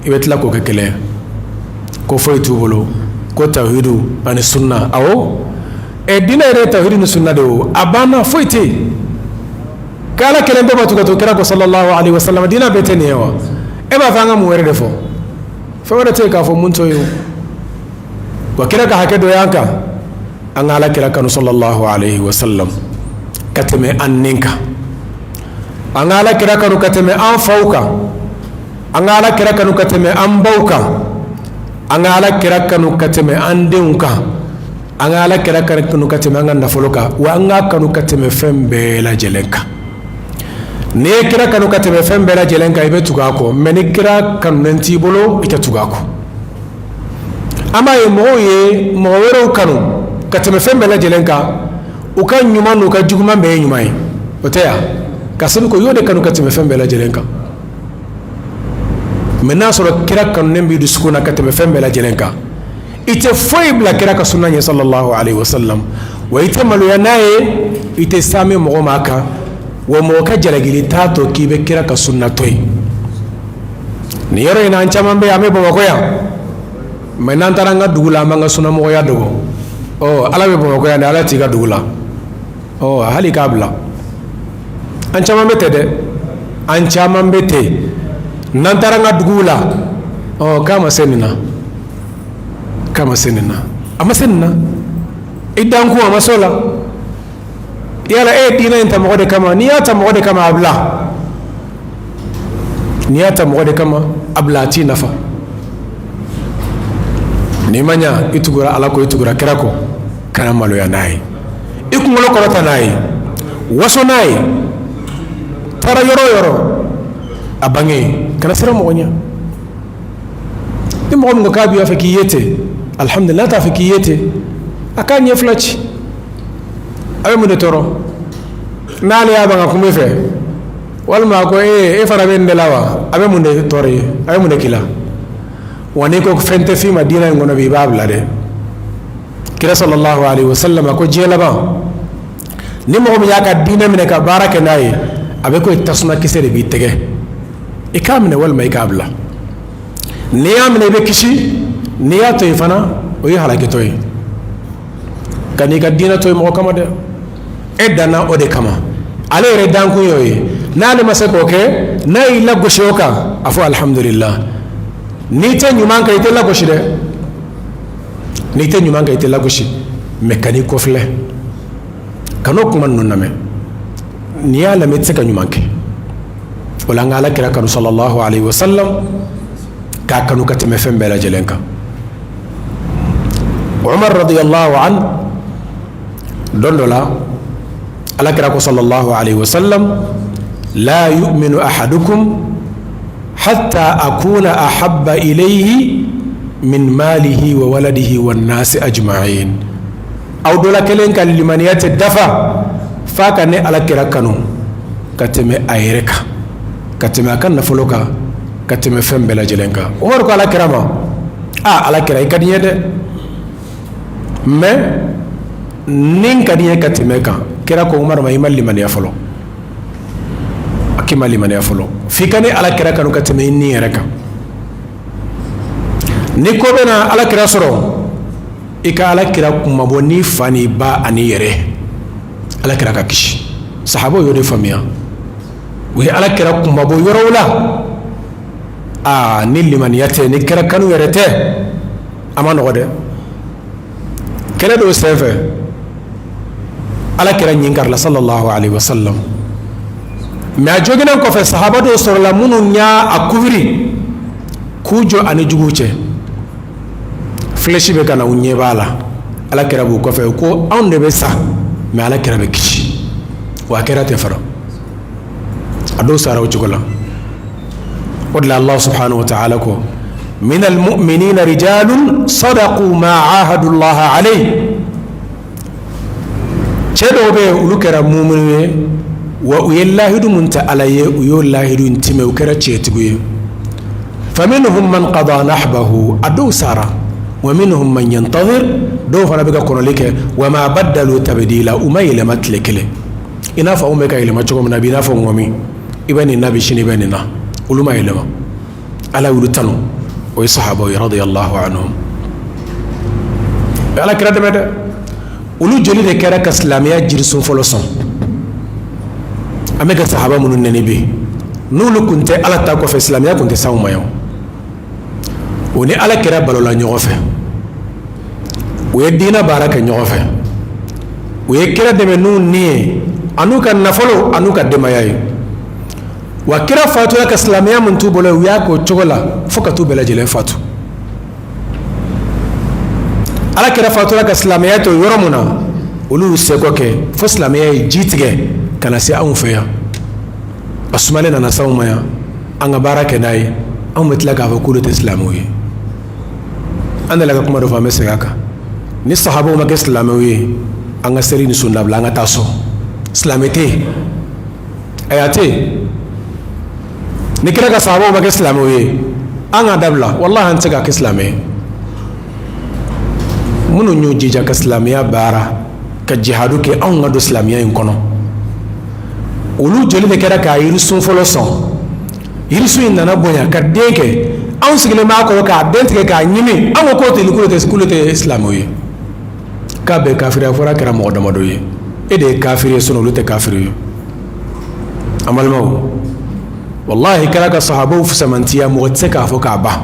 i bɛ tila k'o kɛ kelen ye ko foyi t'u bolo ko tawhidu ani sunna. Awɔ, ɛ, diinɛ yɛrɛ ye tawhidu ni sunna de o. A banna, foyi tɛ yen k'Ala kelen bɛɛ b'a to ka to kira kɔ sallallahu alaihi wasallam. Diinɛ bɛɛ tɛ nin ye wa? E b'a fɔ an ka mun wɛrɛ de fɔ? Fɛn wɛrɛ tɛ yen k'a fɔ mun t'o ye o. Wa kira ka hakɛ dɔ y'an kan. An ka Ala kira kanu sallallahu alaihi wasallam ka tɛmɛ an nin kan. An ka Ala kira kanu ka tɛmɛ an faw kan. An ka Ala kira kanu ka tɛmɛ an baw kan. An ka Ala kira kanu ka tɛmɛ an denw kan. An ka Ala kira kanu ka tɛmɛ an ka nafolo kan. Wa an ka kanu ka tɛmɛ fɛn bɛɛ lajɛlen kan. N'i ye kira kanu ka tɛmɛ fɛn bɛɛ lajɛlen kan, i bɛ tugu a kɔ. Mais ni kira kanunen t'i bolo, i tɛ tugu a kɔ. An b'a ye mɔgɔw ye mɔgɔ wɛrɛw kanu ka tɛmɛ fɛn bɛɛ lajɛlen kan. U ka ɲuman n'u ka juguman bɛɛ ye ɲuman ye, o tɛ yan ka sabu ko y'o de kanu ka tɛmɛ fɛn bɛɛ lajɛlen kan. Mais n'a sɔrɔ kira kanunen b'i dusukun na ka tɛmɛ fɛn bɛɛ lajɛlen kan, i tɛ foyi bila kira ka sunna ɲɛ sallallahu alaihi wasallam. Wa i tɛ maloya n'a ye, i tɛ saami mɔgɔ ma kan. Wa mɔgɔ ka jalakili t'a to k'i bɛ kira ka sunna to yen. Nin yɔrɔ in na, an caman bɛ yen, an bɛ Bamakɔ yan, mais n'an taara an ka dugu la, an b'an ka sunnamɔgɔya dogo. Ɔ, Ala bɛ Bamakɔ yan dɛ, Ala t'i ka dugu la. Ɔ, hali k'a bila, an caman bɛ ten dɛ, an caman bɛ ten. N'an taara an ka duguw la, ɔ, k'a ma se nin na, k'a ma se nin na, a ma se nin na, i dankun a ma se o la. Yala e ye diinɛ in ta mɔgɔ de kama? N'i y'a ta mɔgɔ de kama, a bila. N'i y'a ta mɔgɔ de kama, a bila, a t'i nafa. N'i ma ɲa, i tugura Ala kɔ, i tugura kira kɔ, kana maloya n'a ye. I kunkolo kɔrɔta n'a ye, waso n'a ye. Taara yɔrɔ o yɔrɔ, a bange, kana siran mɔgɔ ɲɛ. Ni mɔgɔ min ko k'a b'a fɛ k'i ye ten, alhamdulillah, n'a t'a fɛ k'i ye ten, a k'a ɲɛ fila ci. A bɛ mun de tɔɔrɔ n'ale y'a ban ka kuma i fɛ, walima a ko e fana bɛ nin de la wa? A bɛ mun de tɔɔrɔ ye? A bɛ mun de k'i la wa? N'i ko fɛn tɛ f'i ma diinɛ in kɔnɔ bi, i b'a bila dɛ. Kira sallallahu alaihi wasallam ko diɲɛ laban, ni mɔgɔ min y'a ka diinɛ minɛ ka baara kɛ n'a ye, a bɛ ko tasuma kisɛ de b'i tɛgɛ. I k'a minɛ walima i k'a bila. N'i y'a minɛ, i bɛ kisi. N'i y'a to yen fana, o ye halakitɔ ye. Ka n'i ka diinɛ to yen mɔgɔ kama dɛ, e danna o de kama. Ale yɛrɛ dankun y'o ye. N'ale ma se k'o kɛ, n'a y'i lagosi o kan, a fɔ alhamdulillah. N'i tɛ ɲuman kɛ, i tɛ lagosi dɛ. N'i tɛ ɲuman kɛ, i tɛ lagosi. Mais kan'i kɔfilɛ, kan'o kuma ninnu lamɛn. N'i y'a lamɛn, i tɛ se ka ɲuman kɛ. O la, an ka Ala kira kanu sallallahu alaihi wasallam, k'a kanu ka tɛmɛ fɛn bɛɛ lajɛlen kan. Umar radiyallahu an, don dɔ la, Ala kira ko sallallahu alaihi wasallam: la yu'minu ahadukum hatta akuna ahabba ilayhi min malihi wa waladihi wan nasi ajma'in. Aw dɔ la kelen ka limaniya tɛ dafa f'a ka ne Ala kira kanu ka tɛmɛ a yɛrɛ kan, ka tɛmɛ a ka nafolo kan, ka tɛmɛ fɛn bɛɛ lajɛlen kan. Umaru ko Ala kira ma: aa, Ala kira, i ka di n ye dɛ, mais ni ka di n ye ka tɛmɛ kan. Kira ko Umaru ma: i ma limaniya fɔlɔ. A k'i ma limaniya fɔlɔ, f'i ka ne Ala kira kanu ka tɛmɛ i ni yɛrɛ kan. Ni ko bɛna Ala kira sɔrɔ, i ka Ala kira kunmabɔ n'i fa n'i ba ani yɛrɛ, Ala kira ka kisi. Sahabaw y'o de faamuya, u ye Ala kira kunmabɔ yɔrɔw la. Aa, ni limaniya tɛ, ni kira kanu yɛrɛ tɛ, a ma nɔgɔ dɛ. Kɛlɛ dɔw senfɛ, Ala kira ɲin karila sallallahu alaihi wasallam, mais a joginnen kɔfɛ, sahaba dɔw sɔrɔla minnu y'a a couvrir k'u jɔ ani juguw cɛ. Flèche bɛ ka na, u ɲɛ b'a la, Ala kira b'u kɔfɛ. Ko anw de bɛ sa, mais Ala kira bɛ kisi. Wa a kɛra ten fana, a dɔw sara o cogo la. O de la, Allah subhanahu wa ta'ala ko: min almu'minina rijalun sadaqu ma ahadu Allah alayhi. Cɛ dɔw bɛ yen, olu kɛra muminu ye wa, u ye lahidu mun ta Ala ye, u y'o lahidu in timɛ, u kɛra cɛtigiw ye. Faminhum man qada nahbahu, a dɔw sara, wa minhum man yantazir, dɔw fana bɛ ka kɔnɔli kɛ. Wa ma baddalu tabdila, u ma yɛlɛma tile kelen. I n'a fɔ anw bɛ ka yɛlɛma cogo min na bi, i n'a fɔ ŋɔmi, i bɛ nin na bi, sini i bɛ nin na. Olu ma yɛlɛma, Ala y'olu tanu. O ye sahabaw ye radiyallahu anhum. Ala kira dɛmɛ dɛ. Olu joli de kɛra ka silamɛya jirisun fɔlɔ sɔn? An bɛ ka sahaba minnu nɛni bi, n'olu kun tɛ, Ala ta kɔfɛ, silamɛya kun tɛ s'anw ma yan. O ni Ala kira balola ɲɔgɔn fɛ, u ye diinɛ baara kɛ ɲɔgɔn fɛ, u ye kira dɛmɛ n'u ni ye, an'u ka nafolo, an'u ka denbaya ye. Wa kira fatura ka silamɛya mun t'u bolo, u y'a k'o cogo la fo ka t'u bɛɛ lajɛlen fatu. Ala kira fatura ka silamɛya to yɔrɔ mun na, olu y'u seko kɛ fo silamɛya ye ji tigɛ ka na se anw fɛ yan. A sumalen nana se anw ma yan, an ka baara kɛ n'a ye. Anw bɛ tila k'a fɔ k'olu tɛ silamɛw ye. An delila ka kuma dɔ fɔ, an bɛ segin a kan: ni sahabaw ma kɛ silamɛw ye, an ka seli ni sun dabila, an ka taa so. Silamɛ tɛ yen, ayi, a tɛ yen. Ni kira ka sahabaw ma kɛ silamɛw ye, an ka dabila, walahi, an tɛ se ka kɛ silamɛ ye. Minnu y'u jija ka silamɛya baara, ka jihadu kɛ, anw ka don silamɛya in kɔnɔ, olu joli de kɛra k'a yirisun fɔlɔ sɔn? Yirisun in nana bonya ka den kɛ, anw sigilen b'a kɔrɔ k'a den tigɛ k'a ɲimi. An ko k'o tɛ silamɛw ye, k'a bɛɛ kafiriya fɔra kɛra mɔgɔ damadɔ ye. E de ye kafiri ye, sinon olu tɛ kafiri ye. An balimaw, wallahi, kɛra ka sahabaw fisamantiya, mɔgɔ tɛ se k'a fɔ k'a ban.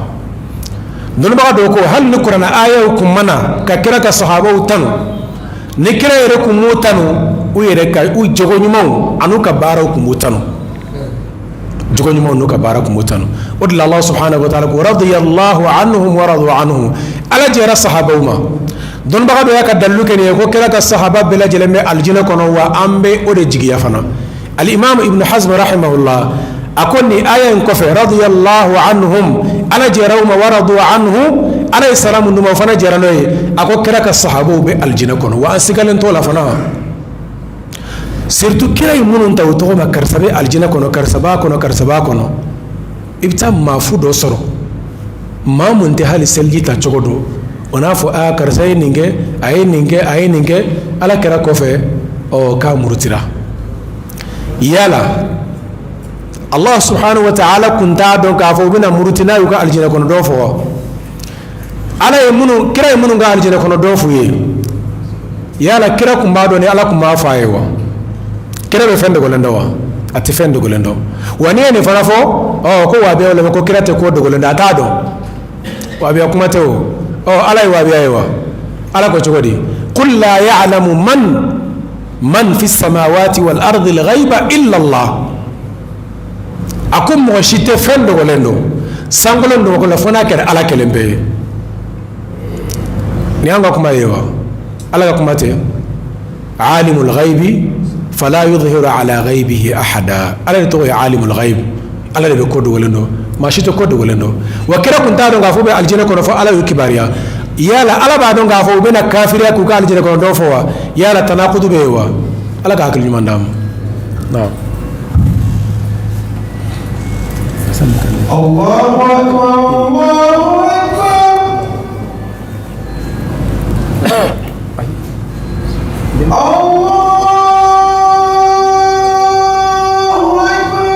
Dɔnnibaga dɔw ko hali ni kuranɛ ayaw kun ma na ka kira ka sahabaw tanu, ni kira yɛrɛ kun m'u tanu, u yɛrɛ ka u jogo ɲumanw an'u ka baaraw kun b'u tanu, jogo ɲumanw n'u ka baara kun b'u tanu. O de la, Allah subhanahu wa ta'ala ko: radiyallahu anhum wa radu anhu, Ala jɛra sahabaw ma. Dɔnnibaga dɔ y'a ka dalilu kɛ nin ye ko kira ka sahaba bɛɛ lajɛlen bɛ alijinɛ kɔnɔ, wa an bɛ o de jigiya fana. Al-imam Ibn Hazm rahimahullah, A ko nin aya in kɔfɛ, radiyallahu anhum, Ala jɛra u ma, waradu anhu, Ala ye sara mun d'u ma, o fana jɛra n'o ye. A ko kira ka sahabaw bɛ alijinɛ kɔnɔ, wa an sigalen t'o la fana. Surtout kira ye minnu ta u tɔgɔ ma, karisa bɛ alijinɛ kɔnɔ, karisa b'a kɔnɔ, karisa b'a kɔnɔ. I bɛ taa maa fu dɔ sɔrɔ, maa mun tɛ hali seliji ta cogo dɔn, o n'a fɔ aa karisa ye nin kɛ, a ye nin kɛ, a ye nin kɛ, Ala kira kɔfɛ, ɔ k'a murutira. Yala Allah subhanahu wa ta'ala kun t'a dɔn k'a fɔ u bɛna muruti n'a y'u ka alijinɛ kɔnɔ dɔn fɔ wa? Ala ye minnu, kira ye minnu ka alijinɛ kɔnɔ dɔn f'u ye, yala kira kun b'a dɔn ni Ala kun b'a fɔ a ye wa? Kira bɛ fɛn dogolen dɔn wa? A tɛ fɛn dogolen dɔn. Wa n'i ye nin fana fɔ, ɔ ko wahabiyaw lamɛn, ko kira tɛ ko dogolen dɔn, a t'a dɔn. Wahabiya kuma tɛ o. Ɔ Ala ye wahabiya ye wa? Ala ko cogo di? Qul la ya'lamu man fi samawati wal ardi al-ghaiba illa Allah. A ko mɔgɔ si tɛ fɛn dogolen dɔn sankolo dugukolo la fo n'a kɛra Ala kelen pe ye. Nin y'an ka kuma ye wa? Ala ka kuma tɛ. Alimul ghaibi fala yudhiru ala ghaibihi ahada. Ala de tɔgɔ ye alimul ghaib, Ala de bɛ ko dogolen dɔn, maa si tɛ ko dogolen dɔn. Wa kira kun t'a dɔn k'a fɔ u bɛ alijinɛ kɔnɔ fo Ala y'u kibaruya. Yala Ala b'a dɔn k'a fɔ u bɛna kafiriya k'u ka alijinɛ kɔnɔ dɔn fɔ wa? Yala tanakudu bɛ yen wa? Ala ka hakili ɲuman d'an ma. Naam. Allahu akbar, Allahu akbar. Allahu akbar,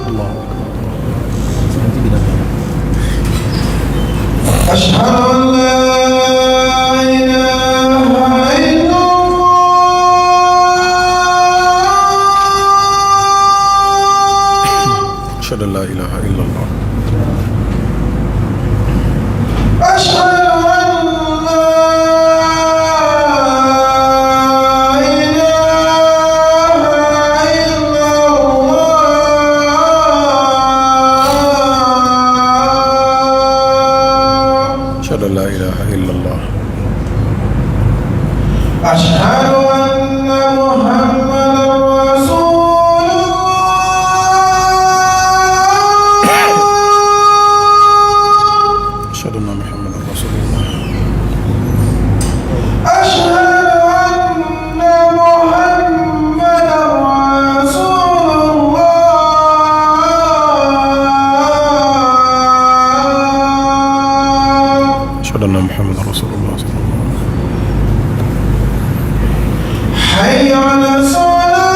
Allahu akbar. Ashhadu an la ilaha illallah. Ashhadu an la ilaha illallah. Ashhadu an la ilaha illallah. Ashhadu an la ilaha illallah. Ashhadu anna Muhammadan rasulullah. Ashhadu anna Muhammadan rasulullah. Ashhadu anna Muhammadan rasulullah. Ashhadu anna Muhammadan rasulullah sallallahu alaihi wasallam. Hayya 'ala salah.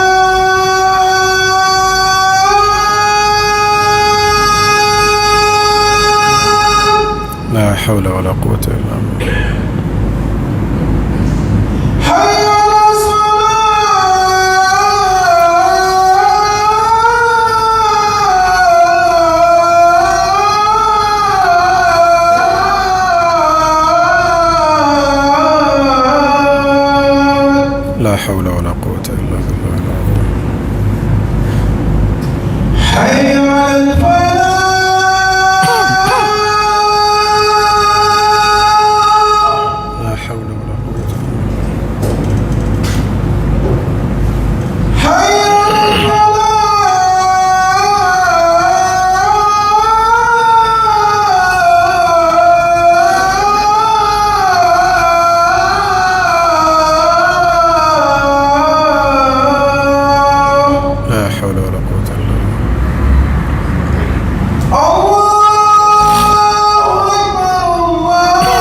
La hawla wala quwwata illa billah. Hayya 'ala salah. La hawla wala quwwata illa billah. Hayya 'ala al-falah. La hawla wala quwwata illa billah. Hayya 'ala al-falah. La hawla wala quwwata illa billah. Allahu akbar, Allahu akbar.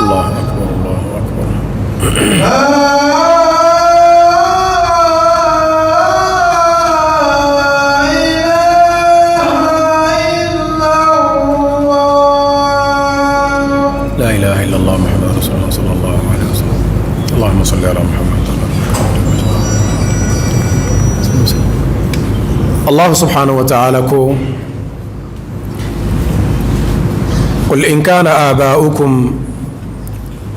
Allahu akbar, Allahu akbar. La ilaha illallah. La ilaha illallah Muhammad rasulullah sallallahu alaihi wasallam. Allahumma salli ala Muhammad. Allah subhanahu wa ta'ala ko قل إن كان آباؤكم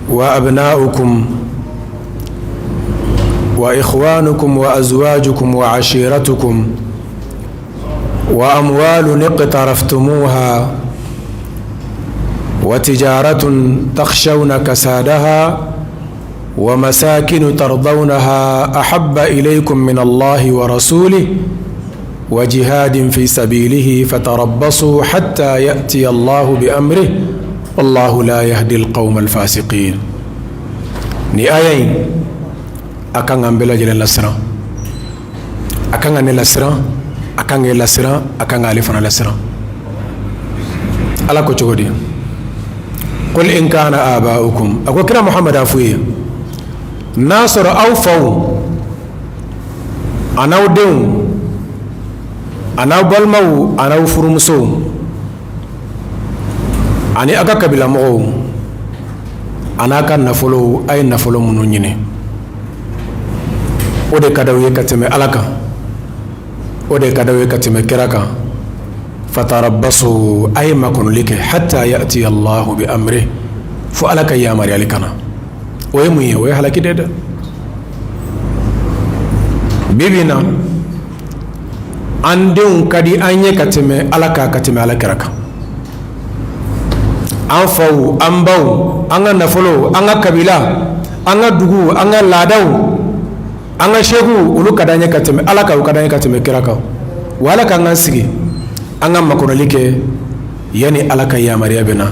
وأبناؤكم وإخوانكم وأزواجكم وعشيرتكم وأموال اقترفتموها وتجارة تخشون كسادها ومساكن ترضونها أحب إليكم من الله ورسوله وجهاد في سبيله فتربصوا حتى يأتي الله بأمره والله لا يهدي القوم الفاسقين. Ni aya in a kan k'an bɛɛ lajɛlen lasiran, a kan ka ne lasiran, a kan k'e lasiran, a kan k'ale fana lasiran. Ala ko cogo di? Qul in kana aba'ukum, a ko kira Muhammad, a f'u ye n'a sɔrɔ aw faw an'aw denw an'aw balimaw an'aw furumusow ani aw ka kabilamɔgɔw an'a ka nafolow, a ye nafolo minnu ɲini, o de ka d'aw ye ka tɛmɛ Ala kan, o de ka d'aw ye ka tɛmɛ kira kan, fatarabbasu, a ye makɔnɔli kɛ, hatta ya'ti Allahu bi amri, fo Ala ka yamaruyali ka na. O ye mun ye? O ye halaki de dɛ. Bi bi in na, an denw ka di an ye ka tɛmɛ Ala kan, ka tɛmɛ Ala kira kan. An faw, an baw, an ka nafolo, an ka kabila, an ka dugu, an ka laadaw, an ka seku, olu ka d'an ye ka tɛmɛ Ala kan, u ka d'an ye ka tɛmɛ kira kan. Wa Ala k'an ka sigi, an ka makɔnɔli kɛ yanni Ala ka yamaruya bɛ na.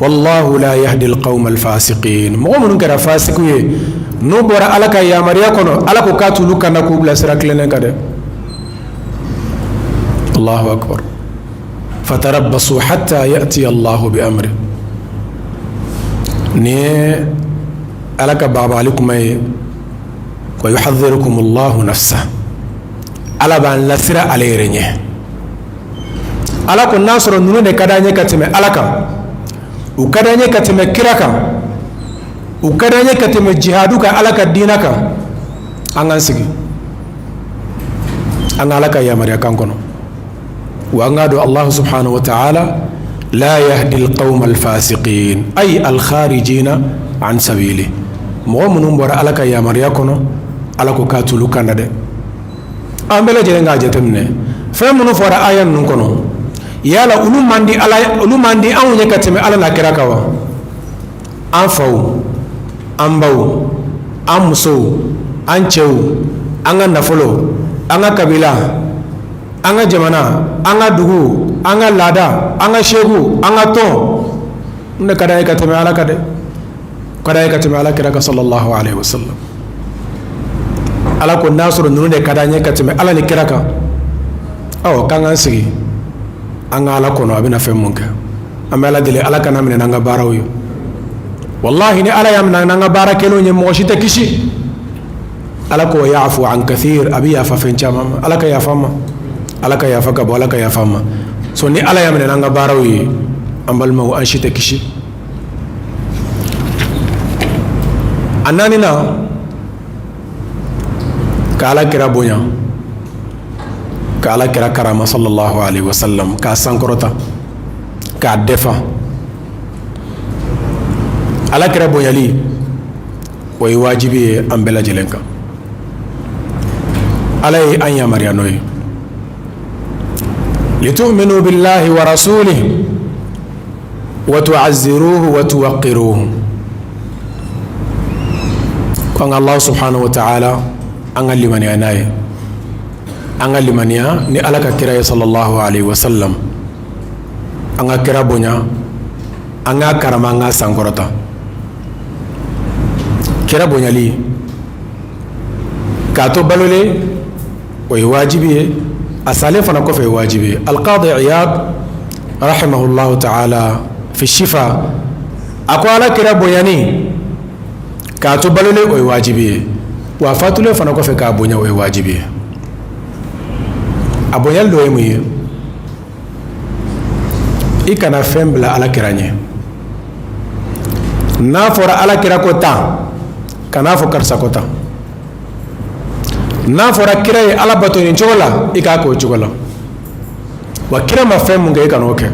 Wallahu la yahdi alqawma alfasiqin. Mɔgɔ minnu kɛra fasikiw ye, n'u bɔra Ala ka yamaruya kɔnɔ, Ala ko k'a t'olu kanda k'u bila sira tilennen kan dɛ. Allahu akbar. Fatarabbasu hatta ya'ti Allahu bi amri. Nin ye Ala ka bagabagali kuma ye. Wa yuhadhirukum Allahu nafsa, Ala b'an lasira ale yɛrɛ ɲɛ. Ala ko n'a sɔrɔ ninnu de ka d'an ye ka tɛmɛ Ala kan, u ka d'an ye ka tɛmɛ kira kan, u ka d'an ye ka tɛmɛ jihadu kan, Ala ka diinɛ kan, an k'an sigi, an ka Ala ka yamaruya kan kɔnɔ. Wa an k'a dɔn, Allah subhanahu wa ta'ala la yahdi alqawma alfasiqin, ay alkharijina an sabili. Mɔgɔ minnu bɔra Ala ka yamaruya kɔnɔ, Ala ko k'a t'olu kan na dɛ. An bɛɛ lajɛlen k'a jateminɛ, fɛn minnu fɔra aya ninnu kɔnɔ, yala olu man di Ala, olu man di anw ye ka tɛmɛ Ala n'a kira kan wa? An faw, an baw, an musow, an cɛw, an ka nafolo, an ka kabila, an ka jamana, an ka dugu, an ka laada, an ka seku, an ka tɔn, ne ka d'an ye ka tɛmɛ Ala kan dɛ, ka d'an ye ka tɛmɛ Ala kira kan sallallahu alaihi wasallam. Ala ko n'a sɔrɔ ninnu de ka d'an ye ka tɛmɛ Ala ni kira kan, ɔ k'an k'an sigi, an ka Ala kɔnɔ, a bɛna fɛn mun kɛ. An bɛ Ala deli, Ala kana minɛ n'an ka baaraw ye. Wallahi, ni Ala y'a minɛ n'an ka baara kɛlenw ye, mɔgɔ si tɛ kisi. Ala ko ya'fu an kathir, a bɛ yafa fɛn caman ma. Ala ka yafa ma, Ala ka yafa ka bɔ, Ala ka yafa ma. So ni Ala y'a minɛ n'an ka baaraw ye, an balimaw, an si tɛ kisi. A naaninan, ka Ala kira bonya, ka Ala kira karama sallallahu alaihi wasallam, k'a sankɔrɔta, k'a dɛfa. Ala kira bonyali, o ye wajibi ye an bɛɛ lajɛlen kan. Ala ye an yamaruya n'o ye: litu'minu billahi wa rasulihi wa tu'azziruhu wa tuwaqqiruhu. Ko an ka Allah subhanahu wa ta'ala, an ka limaniya n'a ye, an ka limaniya ni Ala ka kira ye sallallahu alaihi wasallam, an ka kira bonya, an ka karama, an ka sankɔrɔta. Kira bonyali k'a to balolen, o ye wajibi ye, a salen fana kɔfɛ ye wajibi ye. Alqadi Iyad rahimahullahu ta'ala fi shifa, a ko Ala kira bonyani k'a to balolen, o ye wajibi ye, wa fatulen fana kɔfɛ k'a bonya, o ye wajibi ye. A bonyali dɔ ye mun ye? I kana fɛn bila Ala kira ɲɛ. N'a fɔra Ala kira ko tan, kan'a fɔ karisa ko tan. N'a fɔra kira ye Ala bato nin cogo la, i k'a k'o cogo la. Wa kira ma fɛn mun kɛ, i kan'o kɛ.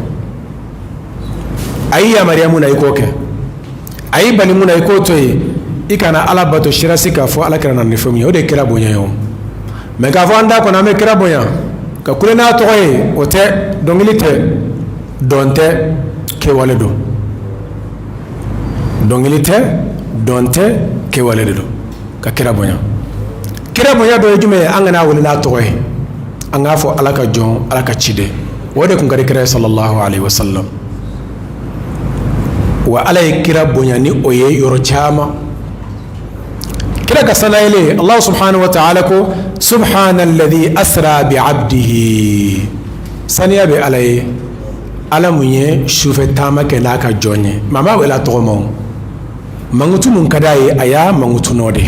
A y'i yamaruya mun na, i k'o kɛ. A y'i bali mun na, i k'o to yen. I kana Ala bato sirasi k'a fɔ Ala kira na ni fɛn mun ye. O de ye kira bonya ye. O mɛ k'a fɔ an da kɔnɔ an bɛ kira bonya. Ka kule n'a tɔgɔ ye, o tɛ dɔnkili tɛ, dɔn tɛ, kɛwale don. Dɔnkili tɛ, dɔn tɛ, kɛwale de don. Ka kira bonya, kira bonya dɔ ye jumɛn ye? An kana wele n'a tɔgɔ ye, an k'a fɔ Ala ka jɔn, Ala ka ciden. O de tun ka di kira ye sallallahu alaihi wasallam. Wa Ala ye kira bonya ni o ye yɔrɔ caman. Kira ka sanayɛlɛ, Allah subhanahu wa ta'ala ko subhana alladhi asra bi abdihi. Saniya bɛ Ala ye, Ala mun ye sufɛ taama kɛ n'a ka jɔn ye. Maa m'a wele a tɔgɔ ma, o mankutu mun ka d'a ye, a y'a mankutu n'o de.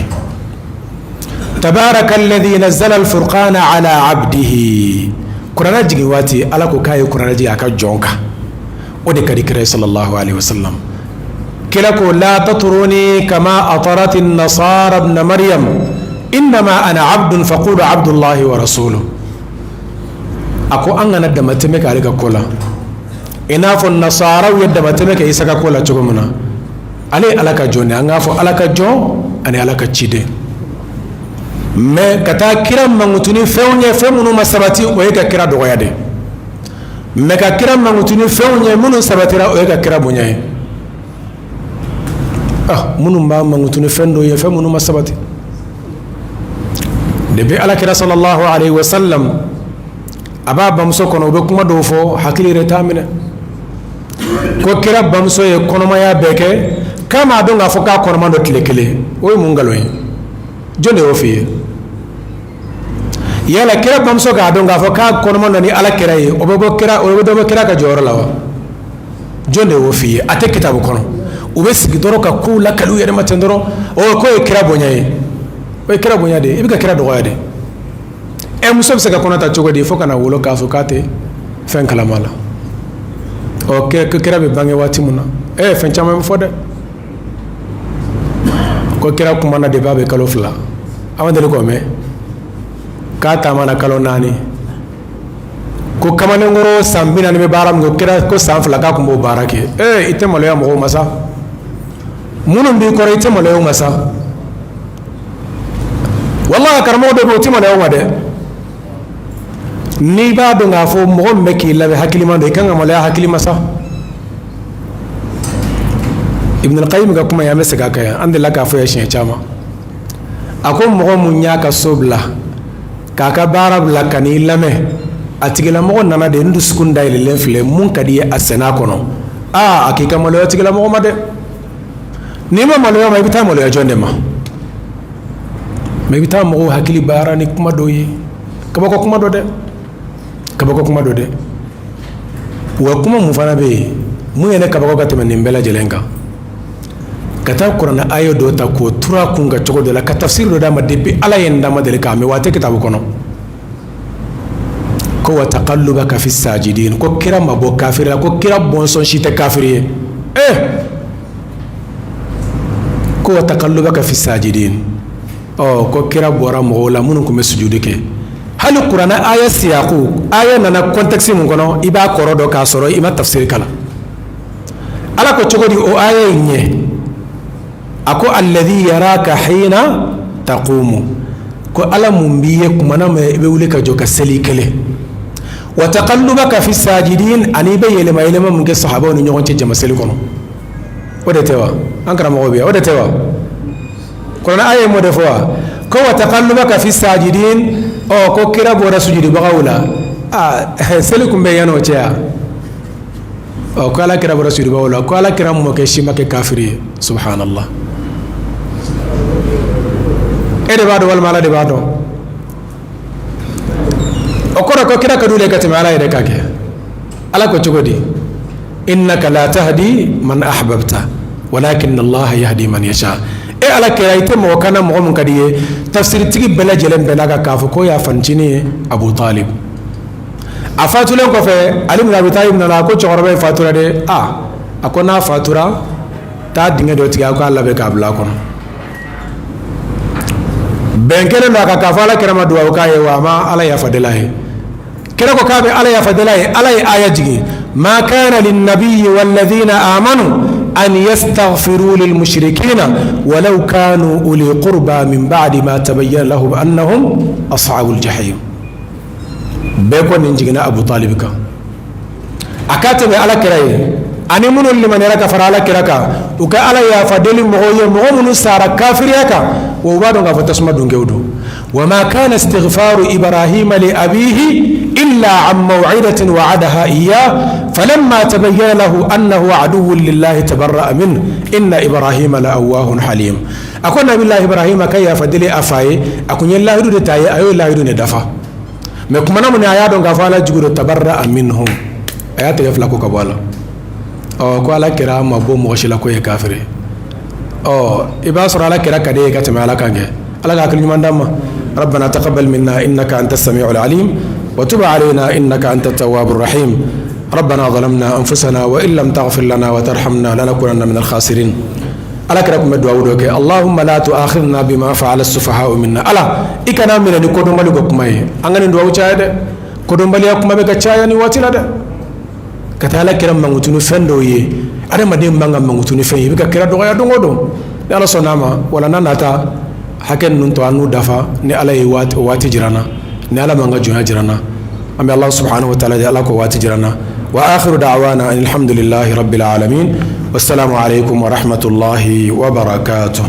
Tabaraka alladhi nazzala alfurqana ala abdihi. Kuranɛ jigin waati, Ala ko k'a ye kuranɛ jigin a ka jɔn kan. O de ka di kira ye sallallahu alaihi wasallam. Kira ko la tatruni kama atarat an-nasara ibn Maryam, innama ana abdun faqulu abdullahi wa rasuluhu. A ko an kana damatɛmɛ k'ale ka ko la i n'a fɔ nasaraw ye damatɛmɛ kɛ Isa ka ko la cogo min na. Ale ye Ala ka jɔn de, an k'a fɔ Ala ka jɔn ani Ala ka ciden. Mais ka taa kira mankutu ni fɛnw ye, fɛn minnu ma sabati, o ye ka kira dɔgɔya de. Mais ka kira mankutu ni fɛnw ye minnu sabatira, o ye ka kira bonya ye. Ah, minnu b'a mankutu ni fɛn dɔw ye, fɛn minnu ma sabati. Depuis Ala kira sallallahu alaihi wasallam a b'a bamuso kɔnɔ, u bɛ kuma dɔw fɔ, hakili yɛrɛ t'a minɛ. Ko kira bamuso ye kɔnɔmaya bɛɛ kɛ k'a m'a dɔn k'a fɔ k'a kɔnɔma dɔ tile kelen. O ye mun nkalon ye? Jɔn de y'o f'i ye? Yala kira bamuso k'a dɔn k'a fɔ k'a kɔnɔma dɔ ni Ala kira ye, o bɛ bɔ kira, o bɛ dɔ bɔ kira ka jɔyɔrɔ la wa? Jɔn de y'o f'i ye? A tɛ kitabu kɔnɔ. U bɛ sigi dɔrɔn ka kow lakali u yɛrɛ ma ten dɔrɔn. O k'o ye kira bonya ye, o ye kira bonya de ye. I bɛ ka kira dɔgɔya de. Ɛ, muso bɛ se ka kɔnɔ ta cogo di fo ka na wolo k'a fɔ k'a tɛ fɛn kalama la? Ɔ, kira bɛ bange waati min na, ɛ, fɛn caman bɛ fɔ dɛ. Ko kira kumana de b'a bɛ kalo 2, an ma deli k'o mɛn. K'a taamana kalo 4. Ko kamalenkɔrɔ san 40 bɛ baara min kɛ, kira ko san 2 k'a tun b'o baara kɛ. Ee, i tɛ maloya mɔgɔw ma sa? Minnu b'i kɔrɔ, i tɛ maloya u ma sa? Walahi, karamɔgɔ dɔ bɛ yen, o tɛ maloya u ma dɛ. N'i b'a dɔn k'a fɔ mɔgɔ min bɛ k'i lamɛn hakilima don, i kan ka maloya hakili ma sa. Ibn al-Qayyim ka kuma ye, an bɛ segin a kan yan, an delila k'a fɔ yan siɲɛ caman. A ko mɔgɔ mun y'a ka so bila k'a ka baara bila ka n'i lamɛn, a tigilamɔgɔ nana de, n dusukun dayɛlɛlen filɛ, mun ka di ye a sɛnɛ a kɔnɔ. Aa, a k'i ka maloya tigilamɔgɔ ma dɛ. N'i ma maloya ma, i bɛ taa maloya jɔn de ma? Mais i bɛ taa mɔgɔw hakili baara ni kuma dɔw ye, kabako kuma dɔ dɛ, kabako kuma dɔ dɛ. Wa kuma mun fana bɛ yen mun ye ne kabako ka tɛmɛ nin bɛɛ lajɛlen kan? Ka taa kuranɛ aya dɔ ta k'o turu a kun kan cogo dɔ la, ka tafsiri dɔ d'a ma. Depuis Ala ye n da, ma deli k'a mɛn, wa a tɛ kitabu kɔnɔ. Ko wa taqallubaka fi sajidin, ko kira ma bɔ kafiri la, ko kira bɔnsɔn si tɛ kafiri ye. Eh, ko wa taqallubaka fi sajidin, ɔ, ko kira bɔra mɔgɔw la minnu tun bɛ sujudi kɛ. Hali kuranɛ aya siyaku, aya nana contexte mun kɔnɔ, i b'a kɔrɔ dɔn k'a sɔrɔ i ma tafsiri kalan. Ala ko cogo di o aya in ɲɛ? A ko alladhi yaraka hina taqumu, ko Ala mun b'i ye kumana min i bɛ wuli ka jɔ ka seli kelen. Wa taqallubaka fi sajidin, ani i bɛ yɛlɛma yɛlɛma mun kɛ sahabaw ni ɲɔgɔn cɛ jama seli kɔnɔ. O de tɛ wa? An karamɔgɔ bɛ yan, o de tɛ wa? Kuranɛ aya ye mun de fɔ wa? Ko wa taqallubaka fi sajidin. Ɔ, ko kira bɔra sujudibagaw la. Aa, seli kun bɛ yan n'o cɛ ya? Ɔ, ko Ala kira bɔra sujudibagaw la, ko Ala kira mɔkɛ si ma kɛ kafiri ye. Subhanallah, e de b'a dɔn walima Ala de b'a dɔn? O kɔrɔ ko kira ka d'u ye ka tɛmɛ Ala yɛrɛ kan kɛ. Ala ko cogo di? Innaka la tahdi man ahbabta walakin Allah yahdi man yasha. E Ala kira, i tɛ mɔgɔ kana mɔgɔ mun ka di ye. Tafsiritigi bɛɛ lajɛlen bɛn'a kan k'a fɔ k'o y'a fanicinin ye, Abu Talib. A fatulen kɔfɛ, Ali bin Abi Talib nana, a ko cɛkɔrɔba in fatura dɛ. A, a ko n'a fatura, taa dingɛ dɔ tigɛ, aw k'a labɛn k'a bila a kɔnɔ. Bɛn kɛlen don a kan k'a fɔ Ala kira ma dugawu k'a ye, wa a ma Ala yafa deli a ye. Kira ko k'a bɛ Ala yafa deli a ye. Ala ye aya jigin: ma kana linnabiyyi walladhina amanu an yastaghfiru lilmushrikina walau kanu uli qurba min ba'di ma tabayyana lahum annahum ashabul jahim. Bɛɛ ko nin jiginna Abu Talib kan. A ka tɛmɛ ala kira ye ani minnu limaniyara ka fara ala kira kan, u ka ala yafa deli mɔgɔw ye, mɔgɔ minnu sara kafiriya kan, wa u b'a dɔn k'a fɔ tasuma dunkew don. Wa ma kana istighfaru Ibrahima li abihi illa an maw'idatin wa'adaha iyyah, falamma tabayyana lahu annahu aduwwun lillahi tabarra'a minhu, inna Ibrahima la awwahun halim. A ko nabilahi Ibrahima ka yafa deli a fa ye, a kun ye lahidu de ta ye, a y'o lahidu de dafa. Mais kumana mun a y'a dɔn k'a fɔ ala jugu don, tabarra'a minhum, a y'a tɛgɛ fila ko ka bɔ a la. Ɔ ko ala kira ma bɔ mɔgɔ si la ko ye kafiri. Ɔ i b'a sɔrɔ ala kira ka di ye ka tɛmɛ ala kan kɛ. Ala ka hakili ɲuman d'an ma. ربنا تقبل منا إنك أنت السميع العليم، وتب علينا إنك أنت التواب الرحيم. ربنا ظلمنا أنفسنا وإن لم تغفر لنا وترحمنا لنكونن من الخاسرين. Ala kira tun bɛ duwawu dɔ kɛ: اللهم لا تؤاخذنا بما فعل السفهاء منا. Ala, i kana minɛ ni kodɔnbali ko kuma ye. An ka nin duwawu caya dɛ. Kodɔnbaliya kuma bɛ ka caya ni waati la dɛ, ka taa ala kira mankutu ni fɛn dɔw ye. Adamaden man ka mankutu ni fɛn ye, i bɛ ka kira dɔgɔya don o don. Ni ala sɔnna a ma, wala n'a nata hakɛ ninnu tɔ, an n'u dafa ni ala ye waati o waati jira n na, ni ala m'an ka jɔnya jira n na. An bɛ ala سبحانه وتعالى, ala k'o waati jira n na. وآخر دعوانا أن الحمد لله رب العالمين، والسلام عليكم ورحمة الله وبركاته.